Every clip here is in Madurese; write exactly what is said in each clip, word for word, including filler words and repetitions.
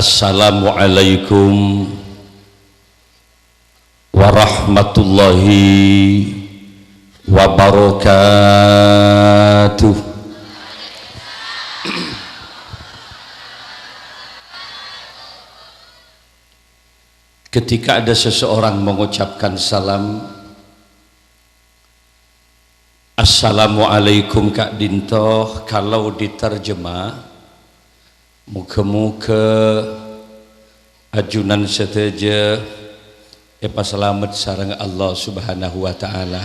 Assalamualaikum warahmatullahi wabarakatuh. Ketika ada seseorang mengucapkan salam, "Assalamualaikum ka'dinto," kalau diterjemah, moga-moga ajunan sadhâjâ epasalamet sareng Allah Subhanahu wa Ta'ala.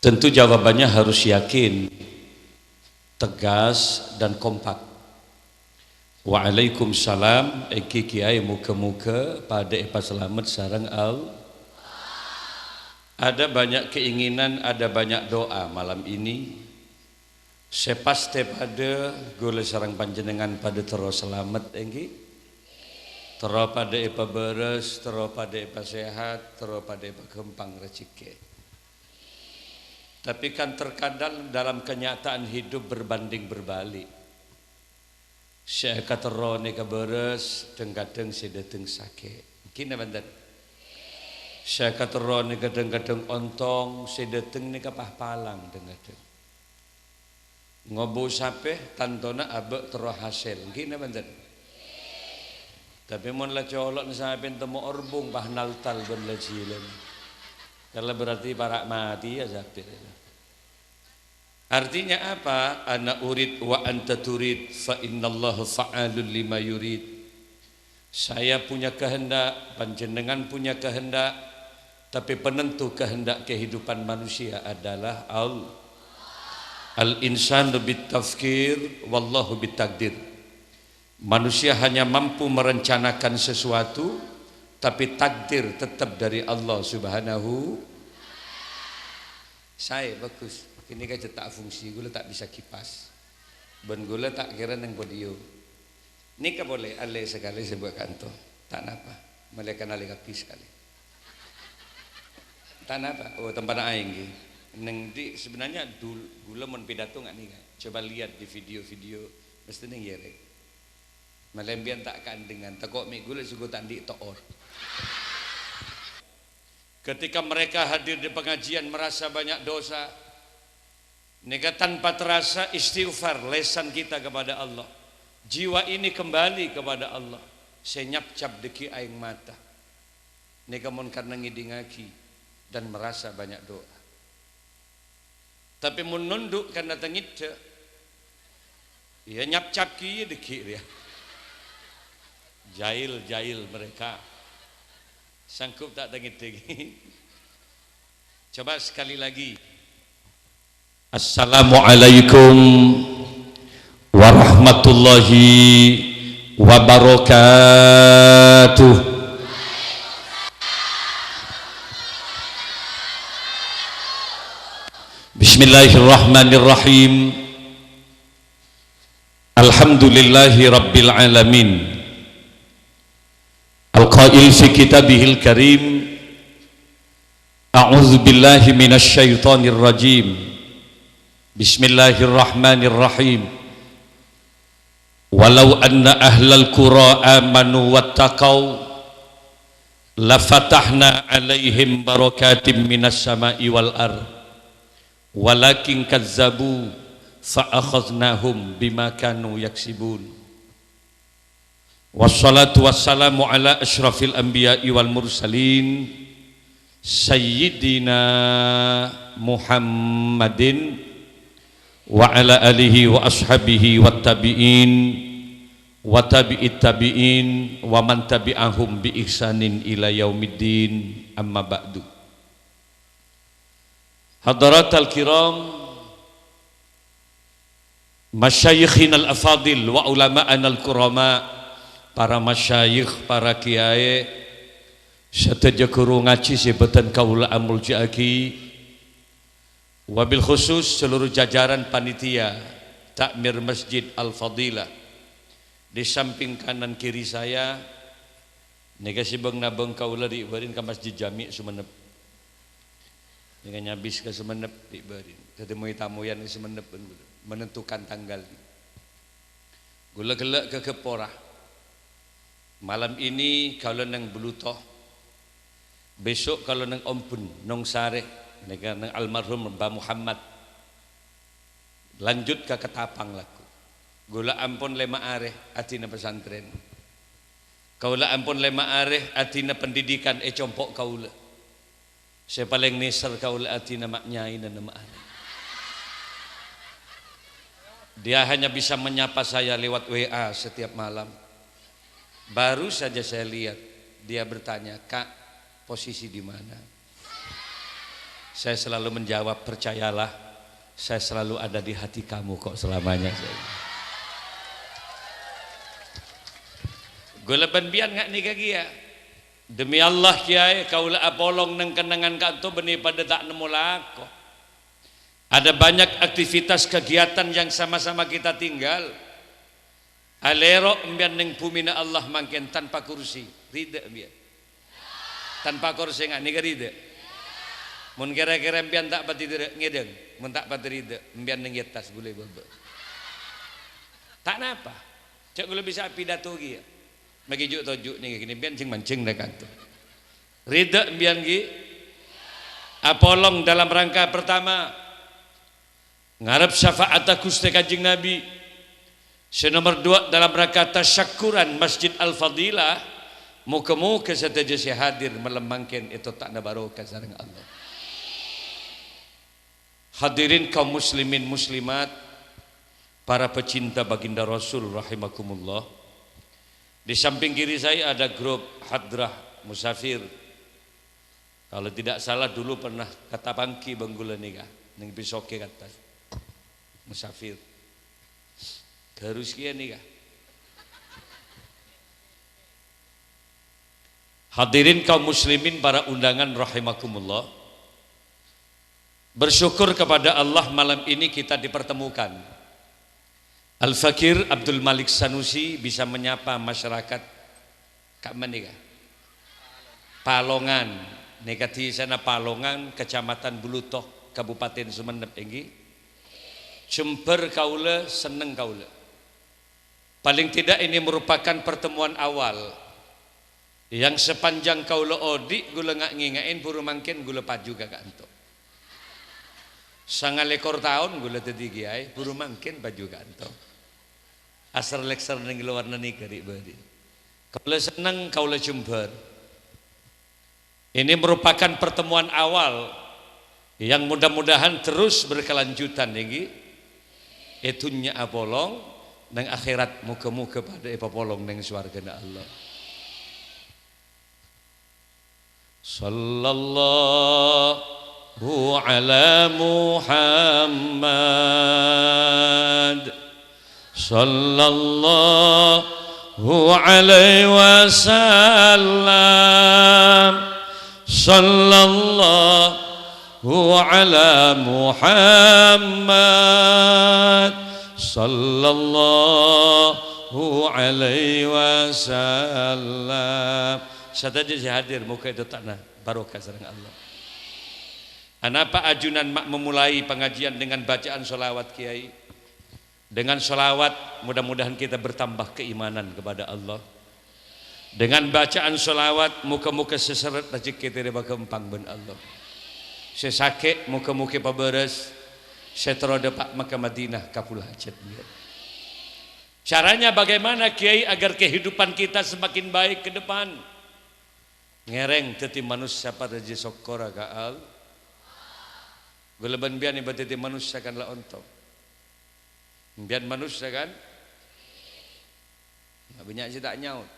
Tentu jawabannya harus yakin, tegas, dan kompak. "Waalaikumsalam, èngghi Kèyaè, moga-moga padâ èpasalamet sareng Allah." Ada banyak keinginan, ada banyak doa malam ini. Sè pastè padâ, ghulâ sareng panjhennengngan padâ terro salamet, èngghi? Terro padâ èpabârâs, terro padâ èpasèhat, terro padâ èpaghâmpang rajhekkè. Tapi kan terkadang dalam kenyataan hidup berbanding berbalik. Sè èkaterro nèka bârâs, dhâng-kadhâng sè dâteng sakè'. Èngghi napa bhunten? Sè èkaterro nèka dhâng-kadhâng ontong, sè dâteng nèka pas palang dhâng-kadhâng. Ngobu sapè, tantona abâ' terro hasèl. Èngghi napa bhunten? Tapè mon la colo'na sapèna temmo orbung, pas naltal bân la jhilân. Kala berarti para' matè, ya, sapè. Artinya apa? "Ana urid wa anta turid, fa innallaha fa'alul lima yurid." Saya punya kehendak, panjhennengngan punya kehendak, tapi penentu kehendak kehidupan manusia adalah Allah. "Al-insanu bit tafkir, wallahu bit takdir." Manusia hanya mampu merencanakan sesuatu, tapi takdir tetap dari Allah Subhanahu. Saè, bagus. Kènè' ka cè' ta' fungsi, ghulâ ta' bisa kipas. Bân ghulâ ta' kèra neng podium. Nèka polè, alè sakalè sè buwâ' kanto. Ta' napa. Malè kanalè kabbhi sakalè. Ta' napa. Oh, tempa'a aèng, ghi. Neng di, sebenarnya dul-, ghulâ mon pidato nga' nèka. Coba lihat di video-video, mesti neng yèrèng. Malè empèyan ta' kaèndengan, tako' mè' ghulâ sè ghu ta' andi' to'or. Ketika mereka hadir di pengajian merasa banyak dosa, nèka tanpa terasa istighfar, lesan kita kepada Allah. Jiwa ini kembali kepada Allah. Sè nyapcap dâggi' aèng mata. Nèka mon karna ngèdingngaghi dan merasa banyak doa. Tapè mon nondhu' karna tangèdhâ, iyâ nyapcap kèya dâggi' rèya. Jahil-jahil mereka. Sanggup ta' tangèdhâ ghi? Coba sekali lagi. Assalamualaikum warahmatullahi wabarakatuh. Bismillahirrahmanirrahim. Alhamdulillahi rabbil alamin. Al-qail fi kitabihil karim, "A'udzu billahi minasy syaithanir rajim. Bismillahirrahmanirrahim. Walau anna ahlal qura amanu wattaqau, lafatahna 'alaihim barakatim minas sama'i wal ard. Walakin kazzabu, fa akhadznahum bima kanu yaksibun." Wassalatu wassalamu ala asyrafil anbiya'i wal mursalin, Sayyidina Muhammadin wa ala alihi wa ashabihi wat tabi'in wa tabi'it tabi'in wa man tabi'ahum bi ihsanin ila yaumiddin, amma ba'du. Hadaratal kiram, masyayikhinal afadil wa ulama'anal kurama, para masyayikh, para kiyaè, sadhâjâ ghuru ngajhi sè bâdhân kaulâ amolja'aghi, wabil khusus seluruh jajaran panitia takmir Masjid Al-Fadilah. Di samping kanan kiri saya, nèka sè bâng-nabâng kaulâ ri'-bâri'ân ka Masjid Jami' Sumenep. Nèka nyabis ka Sumenep ri'-bâri'ân. Dhâddhi moy-tamoyan ka Sumenep, menentukan tanggal. Ghulâ ghellâ' ghâghâp pora. Malam ini kaulâ neng Bluto. Besok kaulâ neng Ombun, Nongsarè, nèka neng almarhum Mbah Muhammad. Lanjut ka Ketapang lagghu'. Ghulâ ampon lèma' arè adina pesantren. Kaulâ ampon lèma' arè adina pendidikan è compo' kaulâ. Sè palèng nèser kaulâ adina ma' nyaèna nema'an. Dia hanya bisa menyapa saya lewat W A setiap malam. Baru saja saya lihat, dia bertanya, "Kak, posisi di mana?" Saya selalu menjawab, "Percayalah, saya selalu ada di hati kamu kok selamanya." Ghulâ bân bi'en nga' nèka kèya. Demi Allah, Kiai, kaulâ apolong neng-kennengngan ka'dinto bânnè padâ ta' nemmo lako. Ada banyak aktivitas kegiatan yang sama-sama kita tinggal. Alèro' empèyan neng bhumina Allah mangkèn tanpa kursi, ridha empèyan? Tanpa kursi nga' nèka ridha? Mon kèra-kèra empèyan ta' patè ridha, ngèdhing. Mon ta' patè ridha, empèyan neng è attas bulâ bâbâ. Ta' napa. Jhâ' ghulâ bisa pidato kèya. Maghi ju'-toju' nèka ghini, empèyan jhâng-manjhâng nèka ka'dinto. Ridha empèyan ghi? Apolong dalam rangka pertama, ngarep syafa'atta Ghustè Kanjeng Nabi. Sè nomer duwâ', dalam rangka tasyakkuran Masjid Al-Fadilah, moghâ-moghâ sadhâjâ sè hadir malem mangkèn ètotta'na barokah sareng Allah. Hadirin kaum muslimin muslimat, para pecinta baginda Rasul rahimakumullah. Di samping kiri saya ada grup Hadrah Musafir. Kalau tidak salah dulu pernah katapangghi bân ghulâ nèka, neng Pisogè ka'attas. Musafir. Harus kèya nèka. Hadirin kaum muslimin, para undangan rahimakumullah. Bersyukur kepada Allah, malam ini kita dipertemukan. Al-Fakir Abdul Malik Sanusi bisa menyapa masyarakat ka'dinto nèka. Palongan, nèka dhisana Palongan, Kecamatan Bluto, Kabupaten Sumenep, èngghi. Jembar kaulâ, senneng kaulâ. Paling tidak ini merupakan pertemuan awal yang sepanjang kaulâ odi', ghulâ nga'-, ngènga'è buru mangkèn ghulâ paju ka ka'dinto. Sangalèkor taon ghulâ dhâddhi kiai, buru mangkèn paju ka'dinto. Asèr-lèksèr neng luar nèka ri'-bâri'. Kaulâ senneng, kaulâ jembar. Ini merupakan pertemuan awal yang mudah-mudahan terus berkelanjutan, èngghi. È dhunnya apolong, neng akhèrat moghâ-moghâ padâ èpapolong neng sowarghâna Allah. Sallallahu ala Muhammad. Sallallahu alaihi wasallam. Sallallahu ala Muhammad. Sallallahu alaihi wasallam. Sadhâjâ sè hadir, moghâ ètotta'na barokah sareng Allah. Anapa ajunan ma' memulai pengajian dengan bacaan sholawat, Kiai? Dengan sholawat, mudah-mudahan kita bertambah keimanan kepada Allah. Dengan bacaan sholawat, moghâ-moghâ sè sèrrèt rejhekkè ètarèma ghâmpang bân Allah. Sè sakè', moghâ-moghâ pabârâs. Sè terro dâpa' ka Madinah, kabul hajat. Caranya bagaimana, Kiai, agar kehidupan kita semakin baik ke depan? Ngèrèng dhâddhi manossa padâ jhâ' sokkorra ka Allah. Ghulâ bân bi'en èbâ dhâddhi manossa kan la ontong. Bi'en manossa kan? Ma' bânnya' sè ta' nyaot.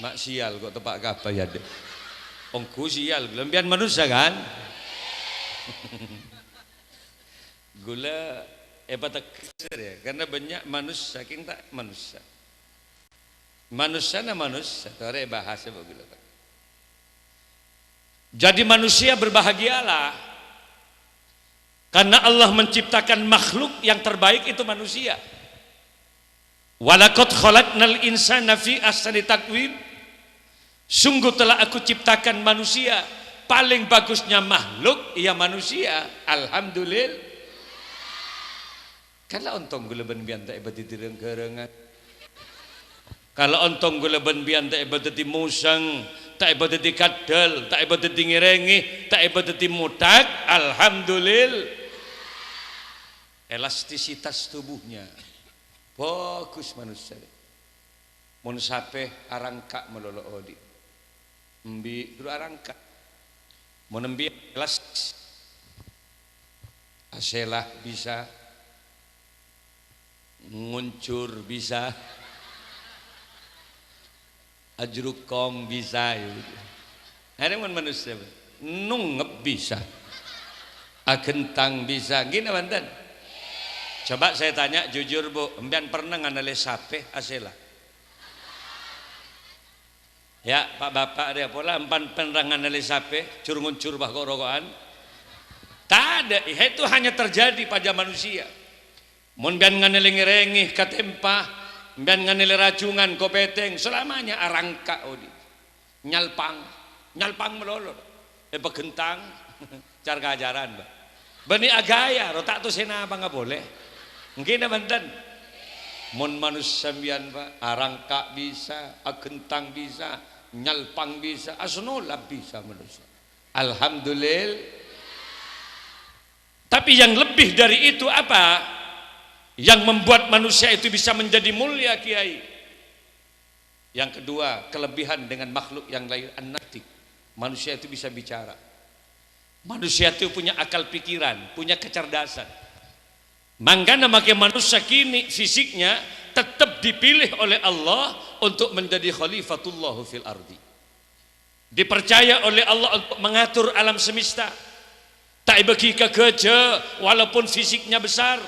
Ma' sial kok teppa' kapa ya, Dek? Ongghu sial, ghulâ bi'en manossa kan? Ghulâ èpateggâs ya, karena bânnya' manossa, kèng ta' manossa. Manossana manossa, torè bahasa bagus. Jadi manusia berbahagialah, karena Allah menciptakan makhluk yang terbaik itu manusia. "Walaqad khalaqnal insana fi ahsani taqwim." Sungguh telah Aku ciptakan manusia, paling bagusnya makhluk, ya manusia. Alhamdulillah. Kan la ontong ghulâ bân bi'en ta' èpadhâddhi reng-ghârângan. Kan la ontong ghulâ bân bi'en ta' èpadhâddhi mosang, ta' èpadhâddhi kaddhâl, ta' èpadhâddhi ngèrèngè, ta' èpadhâddhi mothak. Alhamdulillah. Elastisitas tubuhnya. Bagus manossa. Mon sapè arangka' malolo odi'. Embi' ghuru arangka'. Mon embi' elastis. Asèla bisa. Ngonjhur bisa. Ajrukong bisa, ya. Arèya mon manossa, nongngep bisa. Aghentang bisa. Ghi napa bhunten? Coba saya tanya jujur, Bu, empèyan pernah nganalè sapè asèla? Ya, Pak-bapak rèya pola empèyan pernah nganalè sapè, jhur-ngonjhur bâ ko'-roko'an? Tadâ', itu hanya terjadi pada manusia. Mon empèyan nganalè ngèrèngè katèmpa, empèyan nganalè rajungan, kopètèng, selamanya arangka' odi'. Nyalpang, nyalpang malolo. Èpaghentang, car-kacaran, Pak. Bânnè aghâjâ, ro ta' tossè napanga polè. Èngghi napa bhunten? Mon manossa sampèyan, Pak, arangka' bisa, aghentang bisa, nyalpang bisa, asnolap bisa manossa. Alhamdulillah. Tapi yang lebih dari itu apa? Yang membuat manusia itu bisa menjadi mulia, Kiai. Yang kedua, kelebihan dengan makhluk yang lain, an-natik. Manusia itu bisa bicara. Manusia itu punya akal pikiran, punya kecerdasan. Mangkana makè manossa kènè' fisiknya tetap dipilih oleh Allah untuk menjadi khalifatullah fil ardi. Dipercaya oleh Allah untuk mengatur alam semesta. Ta' èbâghi ka ghâjâ, walaupun fisiknya besar.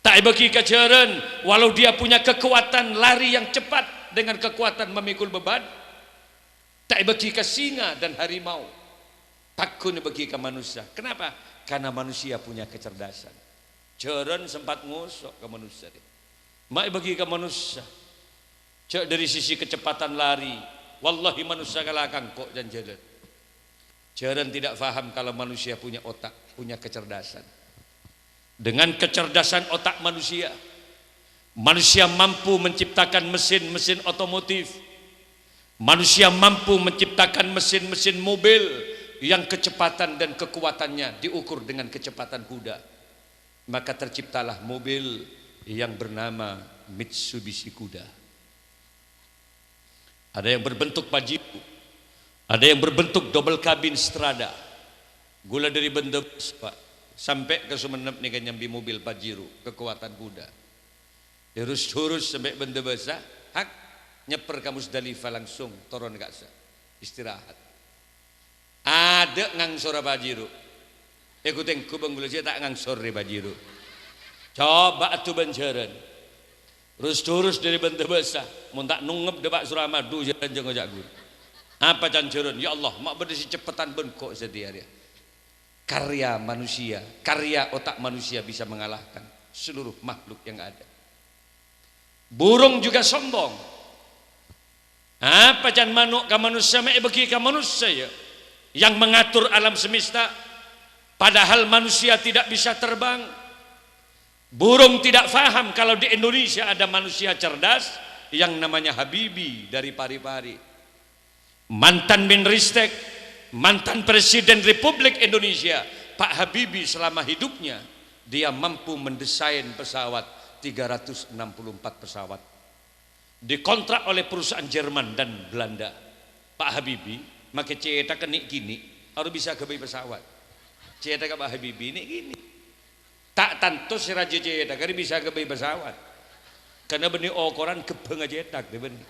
Ta' èbâghi ka jhârân, walau dia punya kekuatan lari yang cepat dengan kekuatan memikul beban. Ta' èbâghi ka singa dan harimau. Pagghun èbâghi ka manossa. Kenapa? Karena manusia punya kecerdasan. Jhârân sempat ngoso' ka manossa, deh. Ma' èbâghi ka manossa. Jhâ' dhâri sisi kecepatan lari, wallahi manossa kala kangko' jhân-jhâlân. Jhârân tidak faham kalau manusia punya otak, punya kecerdasan. Dengan kecerdasan otak manusia, manusia mampu menciptakan mesin-mesin otomotif. Manusia mampu menciptakan mesin-mesin mobil yang kecepatan dan kekuatannya diukur dengan kecepatan kuda. Maka terciptalah mobil yang bernama Mitsubishi Kuda. Ada yang berbentuk Pajero, ada yang berbentuk double kabin Strada. Ghulâ dhâri Bendebes, Pak, sampè' ka Sumenep nèka nyambi mobil Pajero, kekuatan kuda. Terus-terus sampè' Bendebes, ah, hak, nyèpper ka Musdalifah langsung, toron ka'issa', istirahat. Adâ' ngangsor Pajero. Èghutèngghu bân ghulâ jiyâ ta' ngangsor rè Pajero. Coba adhu bân jhârân. Rus-durus dhâri Bendebes, mon ta' nongngep dhâ' Pak Suramadu jhârân jhâ' ngoca' ghun. Apa can jhârân? Ya Allah, ma' bâdâ sè ceppetan bân ko' satèya rèya. Karya manusia, karya otak manusia bisa mengalahkan seluruh makhluk yang ada. Burung juga sombong. Apa can mano' ka manossa ma' èbâghi ka manossa, ya, yang mengatur alam semesta, padahal manusia tidak bisa terbang. Burung tidak faham kalau di Indonesia ada manusia cerdas yang namanya Habibie dari Pari-Pari. Mantan Menristek, mantan Presiden Republik Indonesia, Pak Habibie selama hidupnya, dia mampu mendesain pesawat, tiga ratus enam puluh empat pesawat. Dikontrak oleh perusahaan Jerman dan Belanda. Pak Habibie, makè cèthak kènè'-kènè', harus bisa ghâbây pesawat. Cèthakka Pak Habibie nè'-kènè'. Ta' tanto sè rajâ cèthak arè bisa ghâbây pesawat. Karena bânnè okoran ghâbbhângnga cèthak, dâ' bânnè.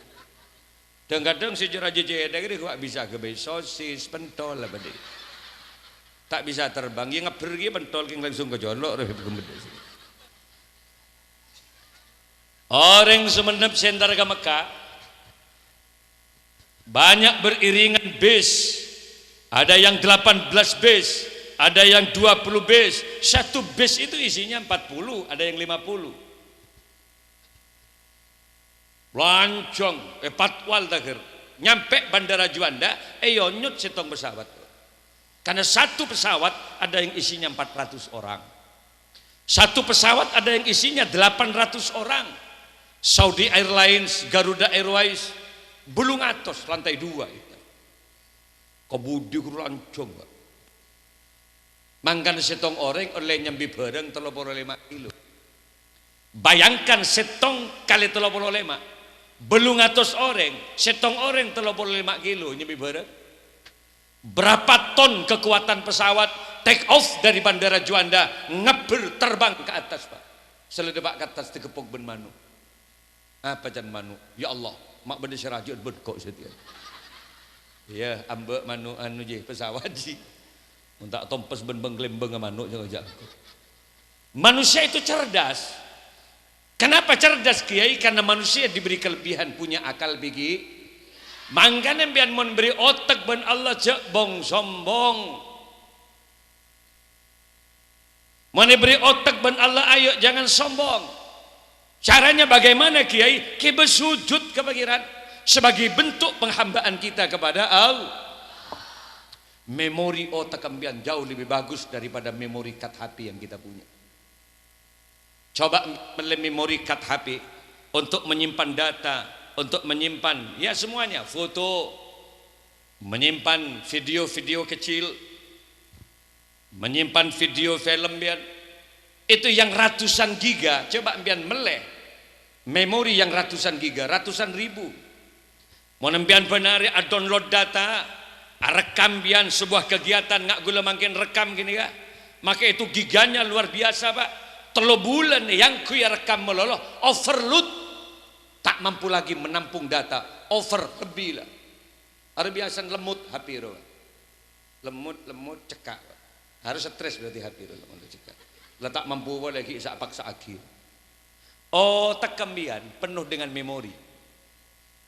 Dhâng-kadhâng sè rajâ cèthak arè ghu bisa ghâbây sosis, pentol, apa dhi. Ta' bisa terbang, ya ngebbher kèya pentol kèng langsung ka colo', roh, ghembhedda sè. Orèng Sumenep sè entar ka Mekkah, banyak beriringan bis. Ada yang delapan belas bis, ada yang dua puluh bis. Satu bis itu isinya empat puluh, ada yang lima puluh. Lanjhâng, è Patwal, Taher. Nyampè Bandara Juanda, èyonyot sèttong pesawat. Karena satu pesawat ada yang isinya empat ratus orang. Satu pesawat ada yang isinya delapan ratus orang. Saudi Airlines, Garuda Airways, bâllung atos, lantai dua itu. Kabudi ghuru lanjhâng, Pak. Mangkana sèttong orèng ollè nyambi bhârâng tello polo lèma kilo. Bayangkan sèttong kalè tello polo lèma, bâllung atos orèng, sèttong orèng tello polo lèma kilo nyambi bhârâng. Berapa ton kekuatan pesawat take off dari Bandara Juanda, ngabbher terbang ke atas, Pak. Sè la dâpa' ka attas ègeppok bân mano'. Apa can mano'? "Ya Allah, ma' bâdâ sè rajâ'ân bân ko' satèya." Iyâ, ambâ' mano' anu, jhi, pesawat, jhi. Mon ta' tompes bân bâng-kalèmbângnga mano' jâ-, jâ-, Manusia itu cerdas. Kenapa cerdas, Kiai? Karena manusia diberi kelebihan, punya akal piki-, mangkana sampèyan mon bâri' otek bân Allah, jâ' bong-sombong. Mon èbâri' otek bân Allah, ayo jangan sombong. Caranya bagaimana, Kiai? Kèbâ sujud ka Pangèran sebagai bentuk penghambaan kita kepada Allah. Memori otak sampèyan jauh lebih bagus daripada memory card H P yang kita punya. Coba mellè memory card H P untuk menyimpan data, untuk menyimpan, ya, semuanya, foto, menyimpan video-video kecil, menyimpan video film, ya. Itu yang ratusan giga, coba sampèyan mellè memori yang ratusan giga, ratusan ribu. Mon sampèyan bân arè a-download data, arekkam sampèyan sebuah kegiatan, nga' ghulâ mangkèn rekkam ghânèka, maka itu giganya luar biasa, Pak. Tello bulân èyangghuy arekkam malolo, overload. Ta' mampu lagi menampung data, over, lebbi la. Arè biyasana lemmot H P rowa. Lemmot, lemmot, cekka', Pak. Harus stres berarti H P rowa, lemmot, cekka'. La ta' mampu polè ghi' sè paksa'aghi. Otak sampèyan penuh dengan memori.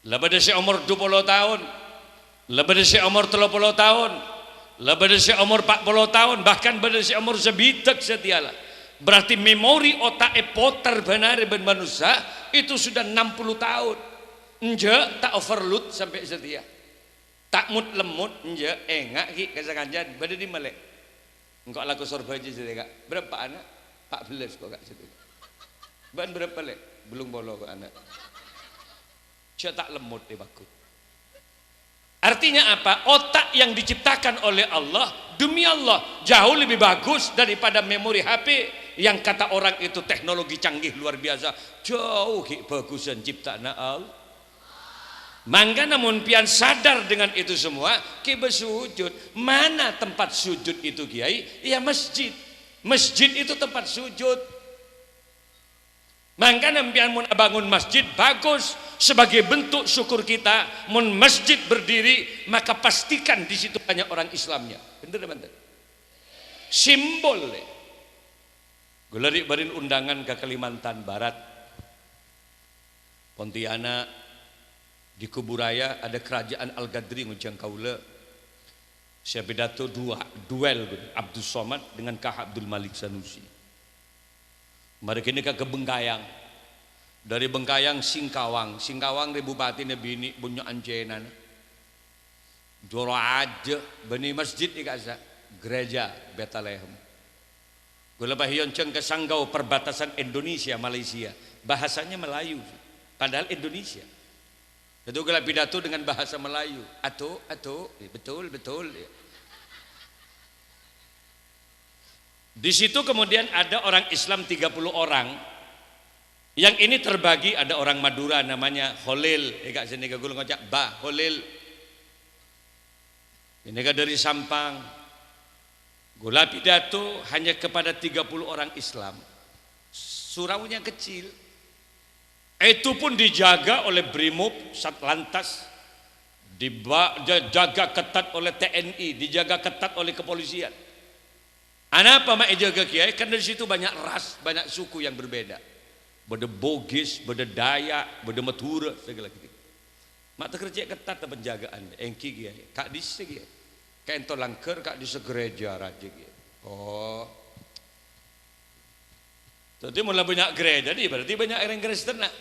La bâdâ sè omor dupolo taon, la bâdâ sè omor tello polo taon, la bâdâ sè omor pa' polo taon, bahkan bâdâ sè omor sabidhâk satèya la. Berarti memori otak èpoter bân arè bân manossa itu sudah enam puluh taon. Enjâ' ta' overload sampè' satèya. Ta' mot-lemmot, enjâ', enga' ghi' ka sakanjâna, bâdâ dimma lè'? Engko' alako sorbhâjâ satèya, Ka'. Bârâmpa ana'? Pa' bellâs ko', Ka', satèya. Bâ'na bârâmpa lè'? Bâllung polo ko' ana'. Jâ' ta' lemmot è bâkto. Artinya apa? Otak yang diciptakan oleh Allah, demi Allah, jauh lebih bagus daripada memori H P yang kata orang itu teknologi canggih luar biasa. Jauh ghi' bhâghusân cipta'anna Allah. Mangkana mon sampèyan sadar dengan itu semua, kèbâ sujud. Mana tempat sujud itu, Kiai? Ya, masjid. Masjid itu tempat sujud. Mangkana sampèyan mon abângon masjid, bagus. Sebagai bentuk syukur kita, mon masjid berdiri, maka pastikan di situ banyak orang Islamnya. Bhender, bhender. Simbol, ya. Ghulâ ri'-bâri'na undangan ka Kalimantan Barat. Pontianak, di Kuburaya ada kerajaan Al-Gadri ngonjhâng kaulâ. Sè pidato dua, duel, Abdus Somad dengan Kah Abdul Malik Sanusi. Marè ghânèka ka Bengkayang. Dâri Bengkayang Singkawang. Singkawang rè bupatina binè' bânnya'an cènana. Jhâ' rajâ bânnè masjid è ka'issa', gereja Betlehem. Ghulâ pas èonjhâng ka Sanggau perbatasan Indonesia, Malaysia. Bahasanya Melayu, padahal Indonesia. Itu ghulâ pidato dengan bahasa Melayu. Atu, atu, betul, betul. Di situ kemudian ada orang Islam tiga puluh orang. Yang ini terbagi, ada orang Madura namanya Kholil. È ka'issa' ghulâ ngoca', "Bah Kholil." Ini kan dari Sampang. Ghulâ pidato hanya kepada tiga puluh orang Islam. Suraunya kecil. Itu pun dijaga oleh Brimob, Satlantas, diba-, ja-, jaga ketat oleh T N I, dijaga ketat oleh kepolisian. Anapa ma' èjâgâ, Kiai? Kan di situ banyak ras, banyak suku yang berbeda. Bâdâ Bugis, bâdâ Dayak, bâdâ Madhurâ, segala gitu. Ma' tèkèr cè' ketat penjagaan, èngghi, Kiai. Ka'dissa, Kiai. Ka'ènto langghâr, ka'dissa gereja rajâ, Kiai. Oh. Dhâddhi, mon la bânnya' gereja, berarti bânnya' orèng Kristen, nah.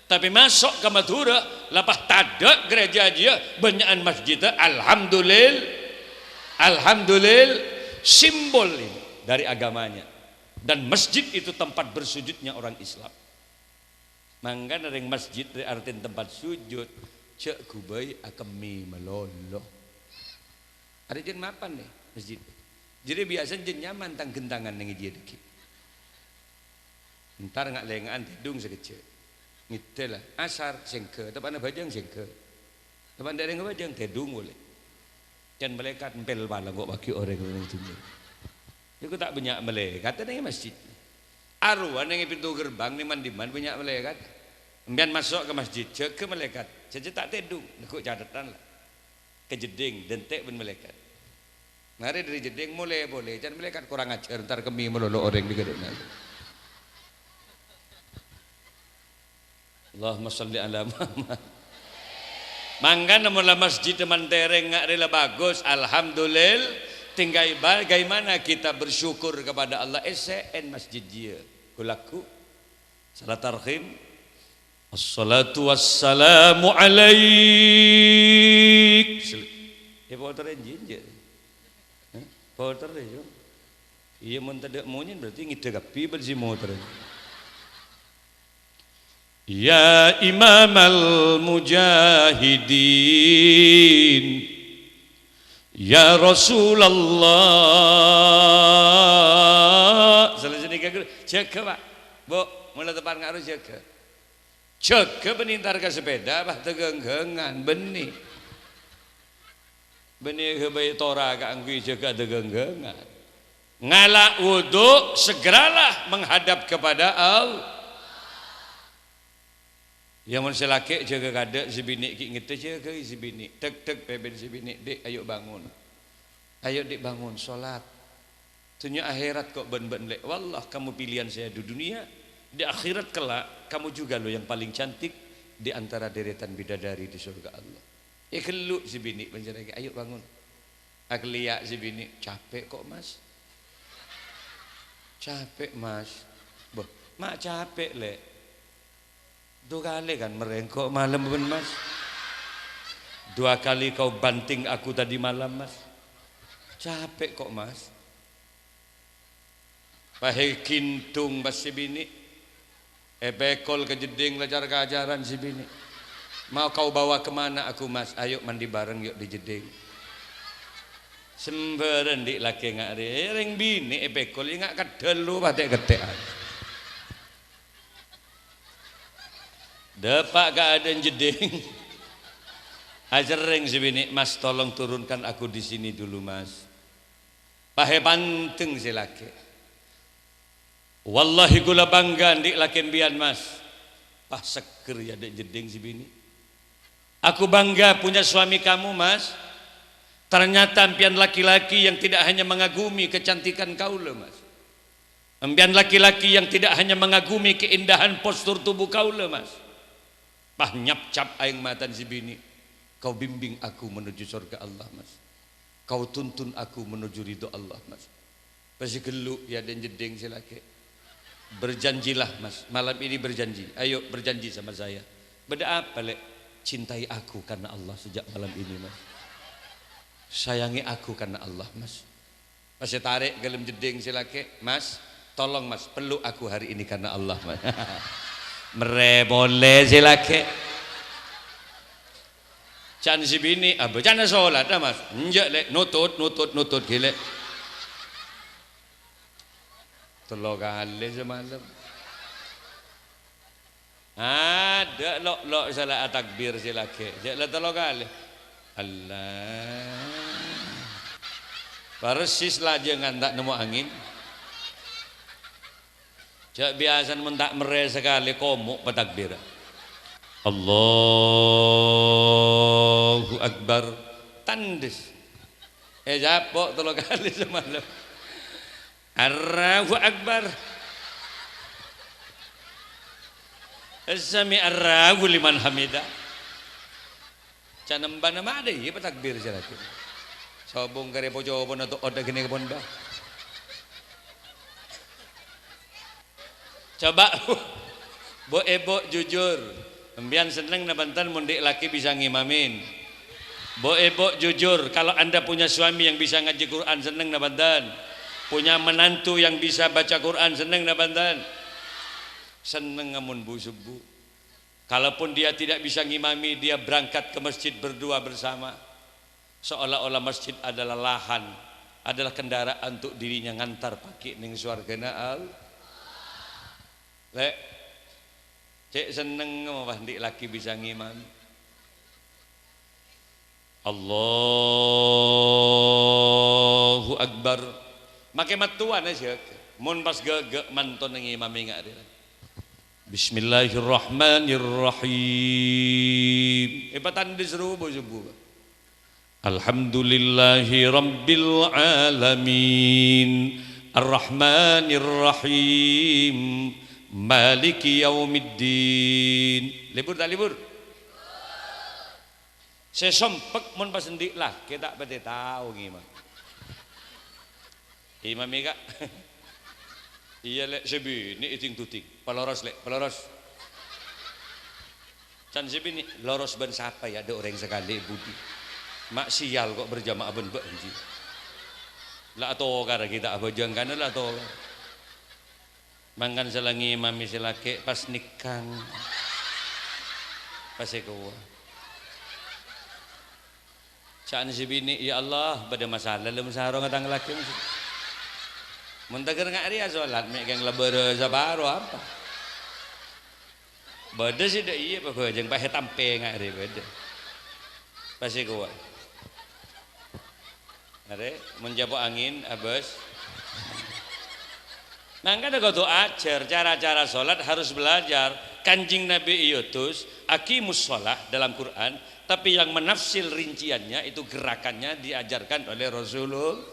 Tapè maso' ka Madhurâ, la pas tadâ' gereja jiyâ, bânnya'an masjidda, alhamdulil-, alhamdulil-, simbol ini dari agamanya. Dan masjid itu tempat bersujudnya orang Islam. Mangkana rèng masjid rè artèna tempat sujud, jhâ' ghubâi akemmè malolo. Arè jhân mapan nè masjid. Jârèya biyasana jhân nyaman tang-ghentangan neng jiyâ dhâggi'. Entar nga'-lenga'an tèdung sakejjhâ'. Ngèdhâl asar sèngghâ, teppa'na bhâjâng sèngghâ. Teppa'na dâ' rèng bhâjâng tèdung polè. Can malaèkat empèl palèng ko' paghi' orèng neng dhunnya. Iku ta' bânnya' malaèkat neng masjid. Arowa neng pintu gerbang neng man-dimman bânnya' malaèkat. Empèyan maso' ka masjid, jâgâ malaèkat. Jhâ' ta' tèdung, neggu' catetan la. Ka jeddhing, dântè' bân malaèkat. Marè dâri jeddhing molè polè, can malaèkat korang ajhâr, entar kemmè malolo orèng dâri ghâdhuwânna. Allahumma shalli ala Muhammad. Mangkana mon la masjid mantarèng nga' rè la bagus, alhamdulillah. Tinggal bagaimana kita bersyukur kepada Allah. Èssè'èn masjid jiyâ. Gu-lagghu. Salat tarhim. Assalatu wassalamu alaik. Sel-, ya, potèrra jinjâ. Hah? Potèrra, yo. Iyâ, mon tadâ' monyèn berarti ngèdhâ kabbhi bân sè motèrra. Ya Imamal Mujahidin, ya Rasulullah. Salajânnè ka ghuru, jâgâ, Pak. Bu, mon la teppa' nga' ro jâgâ. Jâgâ bânnè entar ka sepèda, Pak, tagângghângan, bânnè. Bânnè ghâbây tora kaangghuy jâgâ tagângghângan. Ngala' wudu, segeralah menghadap kepada Allah. Ya, mon sè lakè' jâgâ kadâ', sè binè' ghi' ngèdhâ jâgâi sè binè'. Dhek-dhek pèpèn sè binè', "Dik, ayo bangun. Ayo, Dik, bangun, sholat. Dhunnya akhèrat ko' bân-bân, Lè'. Wallah, kamu pilihan saya di dunia, di akhirat kelak, kamu juga loh yang paling cantik di antara deretan bidadari di surga Allah." Èghellu' sè binè' panjhennengngan, "Ayo bangun." Aghellèya' sè binè', "Capek kok, Mas." "Capek, Mas?" "Bâh, ma' capek, Lè'. Dua kali kan marèng ko' malem bân, Mas. Dua kali kau banting aku tadi malam, Mas. Capek kok, Mas." Pas èghindhung, pas sè binè'. Èpèkol ka jeddhing la car-kacaran sè binè'. "Mau kau bawa ke mana aku, Mas? Ayo mandi bareng yuk di jeddhing." Sembhârân dik lakè nga' rè, rèng binè' èpèkol, ya nga' kaddhâlu patè'-kettè'an. Dâpa' ka adâ'na jeddhing. Acerrèng sè binè', "Mas, tolong turunkan aku di sini dulu, Mas." Pas èpandeng sè lakè'. "Wallahi, kaulâ bangga andi' lakè empèyan, Mas." Pas seggher ya dâ' jeddhing sè binè'. "Aku bangga punya suami kamu, Mas. Ternyata empèyan laki-laki yang tidak hanya mengagumi kecantikan kaulâ, Mas. Empèyan laki-laki yang tidak hanya mengagumi keindahan postur tubuh kaulâ, Mas." Pas nyapcap aèng matana sè binè'. "Kau bimbing aku menuju surga Allah, Mas. Kau tuntun aku menuju ridho Allah, Mas." Pas èghellu' ya dâ' jeddhing sè lakè'. "Berjanjilah, Mas. Malam ini berjanji. Ayo berjanji sama saya." "Bâdâ apa, Lè'?" "Cintai aku karena Allah sejak malam ini, Mas. Sayangi aku karena Allah, Mas." Pas ètarè' ghâlem jeddhing sè lakè', "Mas, tolong, Mas, peluk aku hari ini karena Allah, Mas." Merrè polè sè lakè'. Can sè binè', "Abâ' ca'na sholat, ah, Mas?" "Enjâ', Lè', nutut, nutut, nutut ghi, Lè'." Tello kalè samalem. Adâ' lo'-lo' sala atakbir sè lakè'. Jâ' la tello kalè. Allah. Persis lajângan ta' nemmo angèn. Jâ' biyasana mon ta' merrè sakalè, komo' patakbir. Allahu Akbar. Tandhes. Eh, japo' tello kalè samalem. Allahu Akbar. Sami Allahu liman hamida. Can embana ma' dâ' iyâ patakbir sè lakè'. Sobung karè po-copona to'ot ghânèka pon, Bah. Coba, bu, bu, jujur. Empèyan senneng napa enten mon dhi' lakè bisa ngimamin? Bu, bu, jujur, kalau Anda punya suami yang bisa ngaji Quran, senneng napa enten? Punya menantu yang bisa baca Quran, seneng napa enten? Seneng amun bu-, subuh. Kalaupun dia tidak bisa ngimami, dia berangkat ke masjid berdua bersama. Seolah-olah masjid adalah lahan, adalah kendaraan untuk dirinya ngantar pagi ning swargana Allah. Lè', cè' senneng apa andi' laki bisa ngimami. Allahu Akbar. Make mattowana sè ghâgâ. Mon pas ghâgâ mantona ngimami nga' rèya. Bismillahirrahmanirrahim. Èpatandhâ sè rowa subuh. Alhamdulillahi rabbil alamin. Arrahmanirrahim. Maliki yaumiddin. Libur ta' libur? Sè sompek mon pas andi' lakè ta' patè tao ngimam. Imami, Ka'. Iyâ, Lè', sè binè' èding-duding. Paloros, Lè', paloros. Can sè binè', "Loros bân sapa, yâ, dâ' orèng sakalè è budi? Ma' siyal ko' berjamaah bân bâ'na, jhi." La atokar kita abhâjâng kana la atokar. Mangkana sè la ngimami sè lakè' pas nèkang. Pas èkowa. Ca'na sè binè', "Ya Allah, bâdâ masalah lem sarongnga tang lakè'." Mon taghâr nga' rèya solat, mè' kèng la bârâ saparo apa? Bâdâ sè dâ' iyâ pabhâjâng, pas ètampè nga' rèya bâdâ. Pas èkowa. Arè, mon capo' angèn, abâs. Mangkana kodhu ajhâr, cara-cara sholat harus belajar. Kanjeng Nabi èotos, "Aqimus sholah" dalam Quran, tapi yang menafsir rinciannya itu gerakannya diajarkan oleh Rasulullah.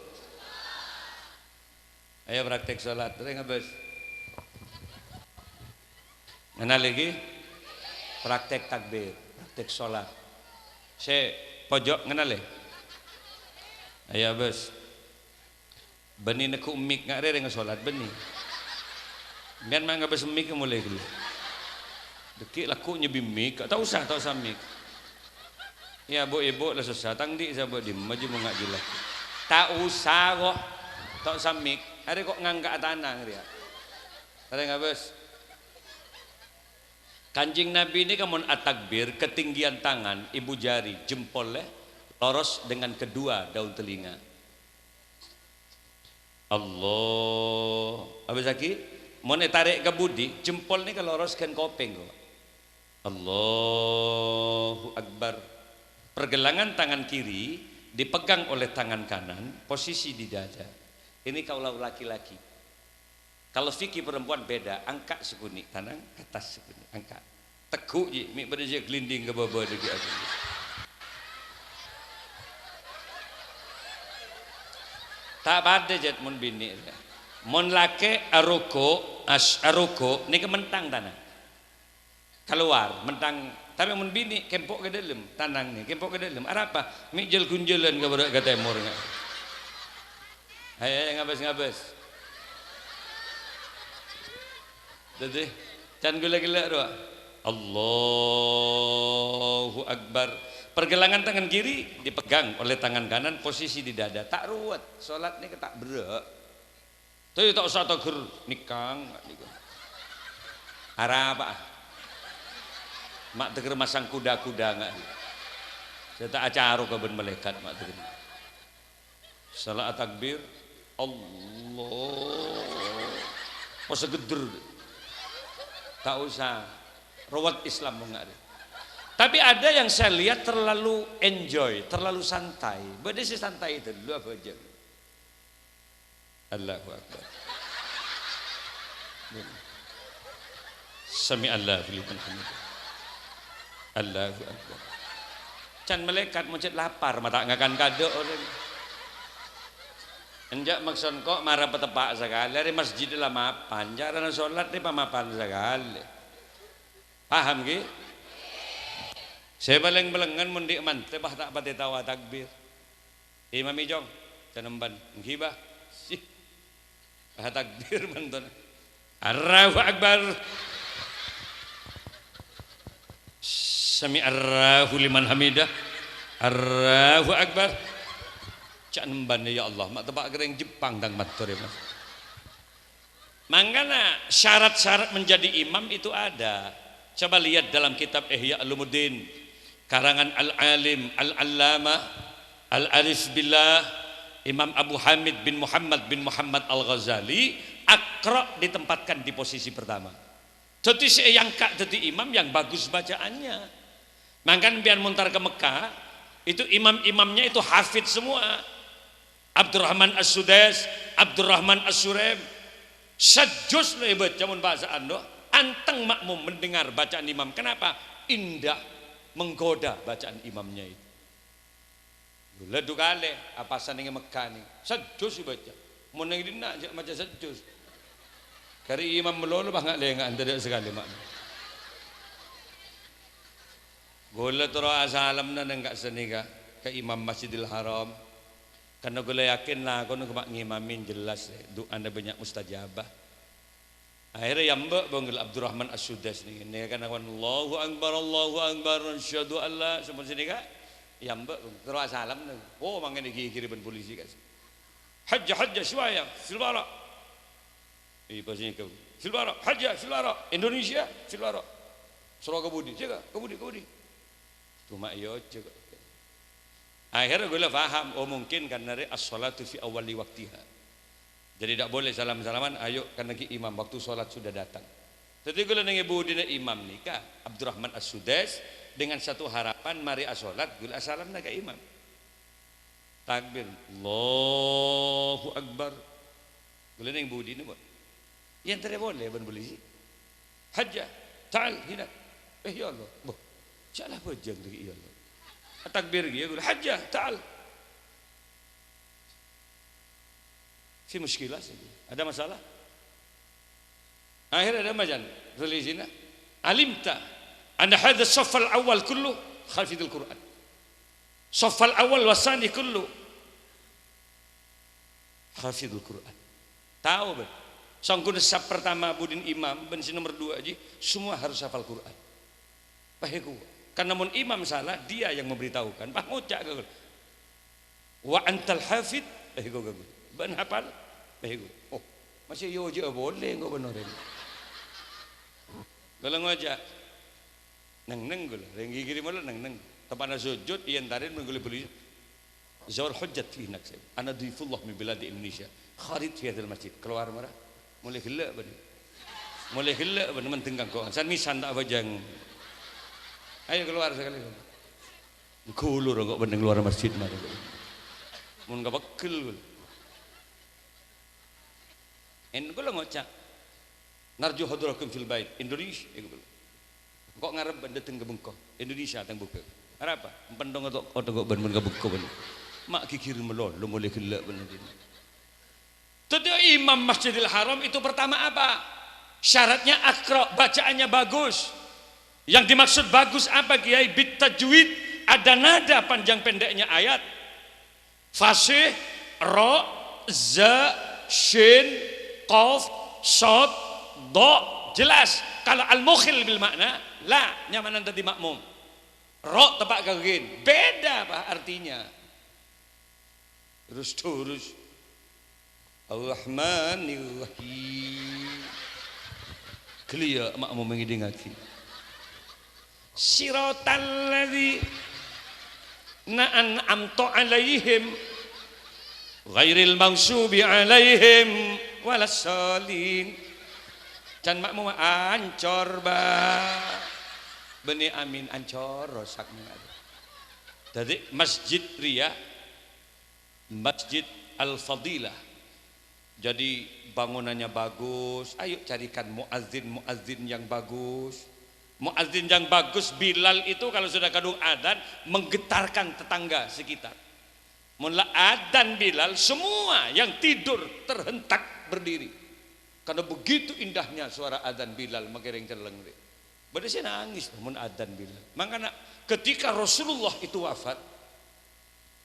Ayo praktek sholat, rèng abâs. Ngennalè ghi? Praktek takbir, praktek sholat. Sè pojok ngennalè? Ayo, bos. Bânnè neggu' mik nga' rèya rèng sholat, bânnè. Sampèyan ma' ngabâs mik molaè ghâllu. Dhâggi' lagghu' nyebbi mik, ta' osa, ta' osa mik. Iyâ, bu'-ibu' la sossa, tang andi' sabâ' dimma jhâ' mon nga' jhilâ. Ta' osa, ko'. Ta' osa mik. Arè ko' ngangka'a tanang rèya. Arè ngabâs. Kanjeng Nabi nèka mon atakbir, ketinggian tangan, ibu jari, jempol, eh, loros dengan kedua daun telinga. Allah. Abâsaghi, mon ètarè' ka budi, jempol nèka loros ghân kopèng, ko'. Allahu Akbar. Pergelangan tangan kiri dipegang oleh tangan kanan, posisi di dada. Ini kalau laki-laki. Kalau fikih perempuan beda, angka' sakonè', tanang, atas sakonè', angka'. Teggu' jhi, mè' bâdâ sè glinding ka bâbâ dhâggi' aku. Ta' padâ, Jet, mon binè'. Mon lakè' arogo', as-, arogo', nèka menthang tanang. Kalowar, menthang, tapè mon binè', kempo' ka dâlem, tanang nè, kempo' ka dâlem. Arapa? Mè' jhâl-ghunjhâlân ka bârâ' ka tèmor, nga'. Ayo, ayo, ngabâs, ngabâs. Dhâddhi, can ghulâ ghellâ' rowa. Allahu Akbar. Pergelangan tangan kiri dipegang oleh tangan kanan, posisi di dada. Ta' ruwet. Sholat nèka ta' berrâ'. Tapè ta' osa taghâr nèkang, nga' nèka. Arapa'a? Ma' taghâr masang kuda-kuda, nga' nèka. Sè ta' acaroka bân malaèkat, ma' taghâr. Sala atakbir, Allah. Pas segeddher. Ta' osa. Ruwet Islam, nga' nèka. Tapi ada yang saya lihat terlalu enjoy, terlalu santai. Bâdâ sè santai ghâllu abhâjâng. Allahu Akbar. Sami'allahu liman hamidah. Allahu Akbar. Can malaèkat mojhât lapar, ma' ta' ngakan kadâ' orèng. Enjâ' maksod ko' mara pateppa' sakalè, arè masjid la mapan, carana sholat rè pamapan sakalè. Paham, ghi? Sè palèng bâlângan mon andi' mantè, bâh, ta' patè tao atakbir. Imam Ijong, can emban, ngghi, bâh. Sih. Bâh, takbir mantona. Allahu Akbar. Sami'allahu liman hamidah. Allahu Akbar. Ca'na embâna, ya Allah, ma' teppa' ka rèng Jepang tang mator, ya, Mas. Mangkana syarat-syarat menjadi imam itu ada. Coba lihat dalam kitab Ihya Ulumuddin, karangan Al-Alim, Al-Allamah, Al-Arif Billah, Imam Abu Hamid bin Muhammad bin Muhammad Al-Ghazali, Aqra' ditempatkan di posisi pertama. Dhâddhi sè èangka' dhâddhi imam yang bagus bacaannya. Mangkana sampèyan mon entar ka Mekkah, itu imam-imamnya itu hafid semua. Abdurrahman As-Sudais, Abdurrahman As-Suraim. Sajjus lo èbâca mon bhâsa'an lo. Anteng makmum mendengar bacaan imam. Kenapa? Indah, menggoda bacaan imamnya itu. Ghulâ du kalè, apa sanèngè Mekkah nèng. Sajjus èbâca. Mon nèng dinna' jhâ' maca sajjus. Karè imam malolo bâ' nga'-lènga'an tadâ' sakalè, ma'. Ghulâ terro asalamna nèng ka' sanèka, ka Imam Masjidil Haram. Karna ghulâ yakin lakona koma' ngimami jelas, du'ana bânnya' mustajabah. Akhirnya yamba' bân ghulâ Abdurrahman As-Sudais nèng, nèng kan awan, "Allahu Akbar, Allahu Akbar, asyhadu an la," sampon sanèka, yamba' bân, terro asalam nèng. Oh, mangkèn èghighiri bân polisi, kas. "Hajja, hajja, siwaya, fil bara'." Ih, pas nèka, "Fil bara', hajja, fil bara', Indonesia, fil bara'." Soro ka budi, "Sèka, ka budi, ka budi." Coma èoca kok. Akhirnya ghulâ paham, oh, mungkin karna rè as-shalatu fi awwali waqtiha. Jadi, tidak boleh salam-salaman, ayo, karena ki imam, waktu sholat sudah datang. Dhâddhi ghulâ nèng è budina imam nèka, Abdurrahman As-Sudais, dengan satu harapan, marè asolat, ghulâ asalamna ka imam. Takbir, "Allahu Akbar." Ghulâ nèng budina, Bu. Èyantara polè bân polisi. "Hajja, ta'al, hina." "Eh, ya Allah." "Boh, salah bâjâng lagi, ya Allah." Takbir, ya, ghulâ, "Hajja, ta'al." Fi mushkilah saja. Ada masalah. Akhirnya ada majan. Tulisina, "Alimta anna hadha safal awal kullu hafidul Quran. Safal awal wasani kullu hafidul Quran." Tahu, bân? Sangkuna saf pertama budin imam, bân sè nomor dua ji, semua harus hafal Quran. Pahèko. Karena mon imam salah, dia yang memberitahukan. Pas ngoca' ka ghulâ, "Wa antal hafid?" Pahèko ka ghulâ. "Bân hafal?" Pahèko. Oh, masih yo jâ' boleh engko' bân orèng. Ghulâ ngoca', "Neng-neng ghulâ, rèng ghighiri malolo neng-neng." Teppa'na sujud, èyantarè bân ghulâ bâli. Zawal hujjat fi nafsi. Ana dhaifullah min biladi Indonesia. Kharid fi hadzal masjid. Keluar mara. Molaè ghellâ' bânnè. Molaè ghellâ' bânnè, mending kanggo san misan ta' abhâjâng. Ayo keluar sekali. Ghulur kok bânnè keluar masjid mara. Mon kapeggel ghulâ. En ghulâ ngoca', "Narju hadrakum fil bait, Indonesia." Engko' ngarep bân dâteng ka bengko. Indonesia tang buka. Arapa? Empen dong atau kodok bân bân ka bengko bân. Ma' ghighir malolo molaè ghellâ' bân dina. Dhâddhi imam Masjidil Haram itu pertama apa? Syaratnya aqra', bacaannya bagus. Yang dimaksud bagus apa, Kiai? Bit tajwid, ada nada panjang pendeknya ayat. Fasih, ro, za, shin, qaf, shad, dha. Jelas. Kalau al-mukhil bil makna, la, nyamana dhâddhi makmum. Ro teppa' ka ghin. Beda, Pak, artinya. Terus-terus. Ar-Rahmanir-Rahim. Ghellâ' ya, makmum ngèdingngaghi. Shiratal ladzina an'amta 'alaihim ghairil maghdubi 'alaihim waladdallin. Can makmum ancor, Ba. Bânnè amin ancor, rosak. Dhâddhi masjid rèya Masjid Al-Fadilah. Jadi, bangunannya bagus, ayo carikan muazin-muazin yang bagus. Muazin yang bagus, Bilal itu kalau sudah kadung adzan, menggetarkan tetangga sekitar. Mon la adzan Bilal, semua yang tidur terhentak berdiri. Karena begitu indahnya suara adzan Bilal, makè rèng celleng rè. Bâdâ sè nangès mon adzan Bilal. Mangkana ketika Rasulullah itu wafat,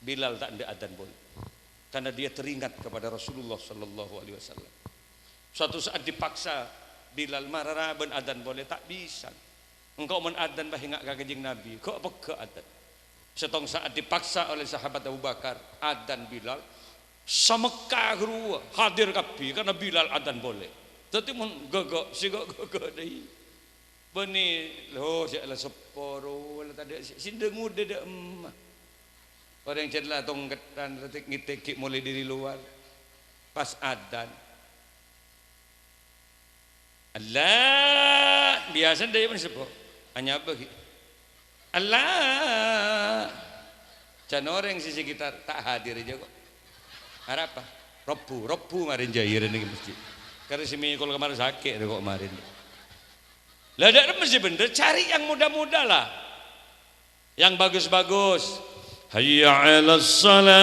Bilal ta' endâ' adzan polè. Karena dia teringat kepada Rasulullah sallallahu alaihi wasallam. Suatu saat dipaksa Bilal, "Mara ra bân adzan polè," ta' bisa. "Engko' mon adzan bâ enga' ka Kanjeng Nabi, ghu' pegghâ' adzan." Sèttong sa'at dipaksa oleh sahabat Abu Bakar, adzan Bilal, sa-Mekkah rowa hadir kabbhi karena Bilal adzan polè. Dhâddhi mon ghâghâ', sè ghâghâ' dhâi. Bânnè, lo, jhâ' la seppo rowa, la tadâ' sè, sè dhâ-ngodâ dhâ' emma. Orèng jhât la tongkedhân, la tèk-ngètèk ghi' molaè dhâri lowar. Pas adzan. Allah, biyasana dhâ' emma seppo. Anyabâ ghi'. Allah. Can orèng sè sekitar ta' hadir jâ kok. Arapa? Rebbhu, rebbhu marèn jâ iyâ rèn nèng masjid. Karè sè mèkol kamar sakè' rè kok marèn. Lah, dhâ' remma sè bhendher, cari yang muda-muda lah. Yang bagus-bagus. Hayya 'alas shalah.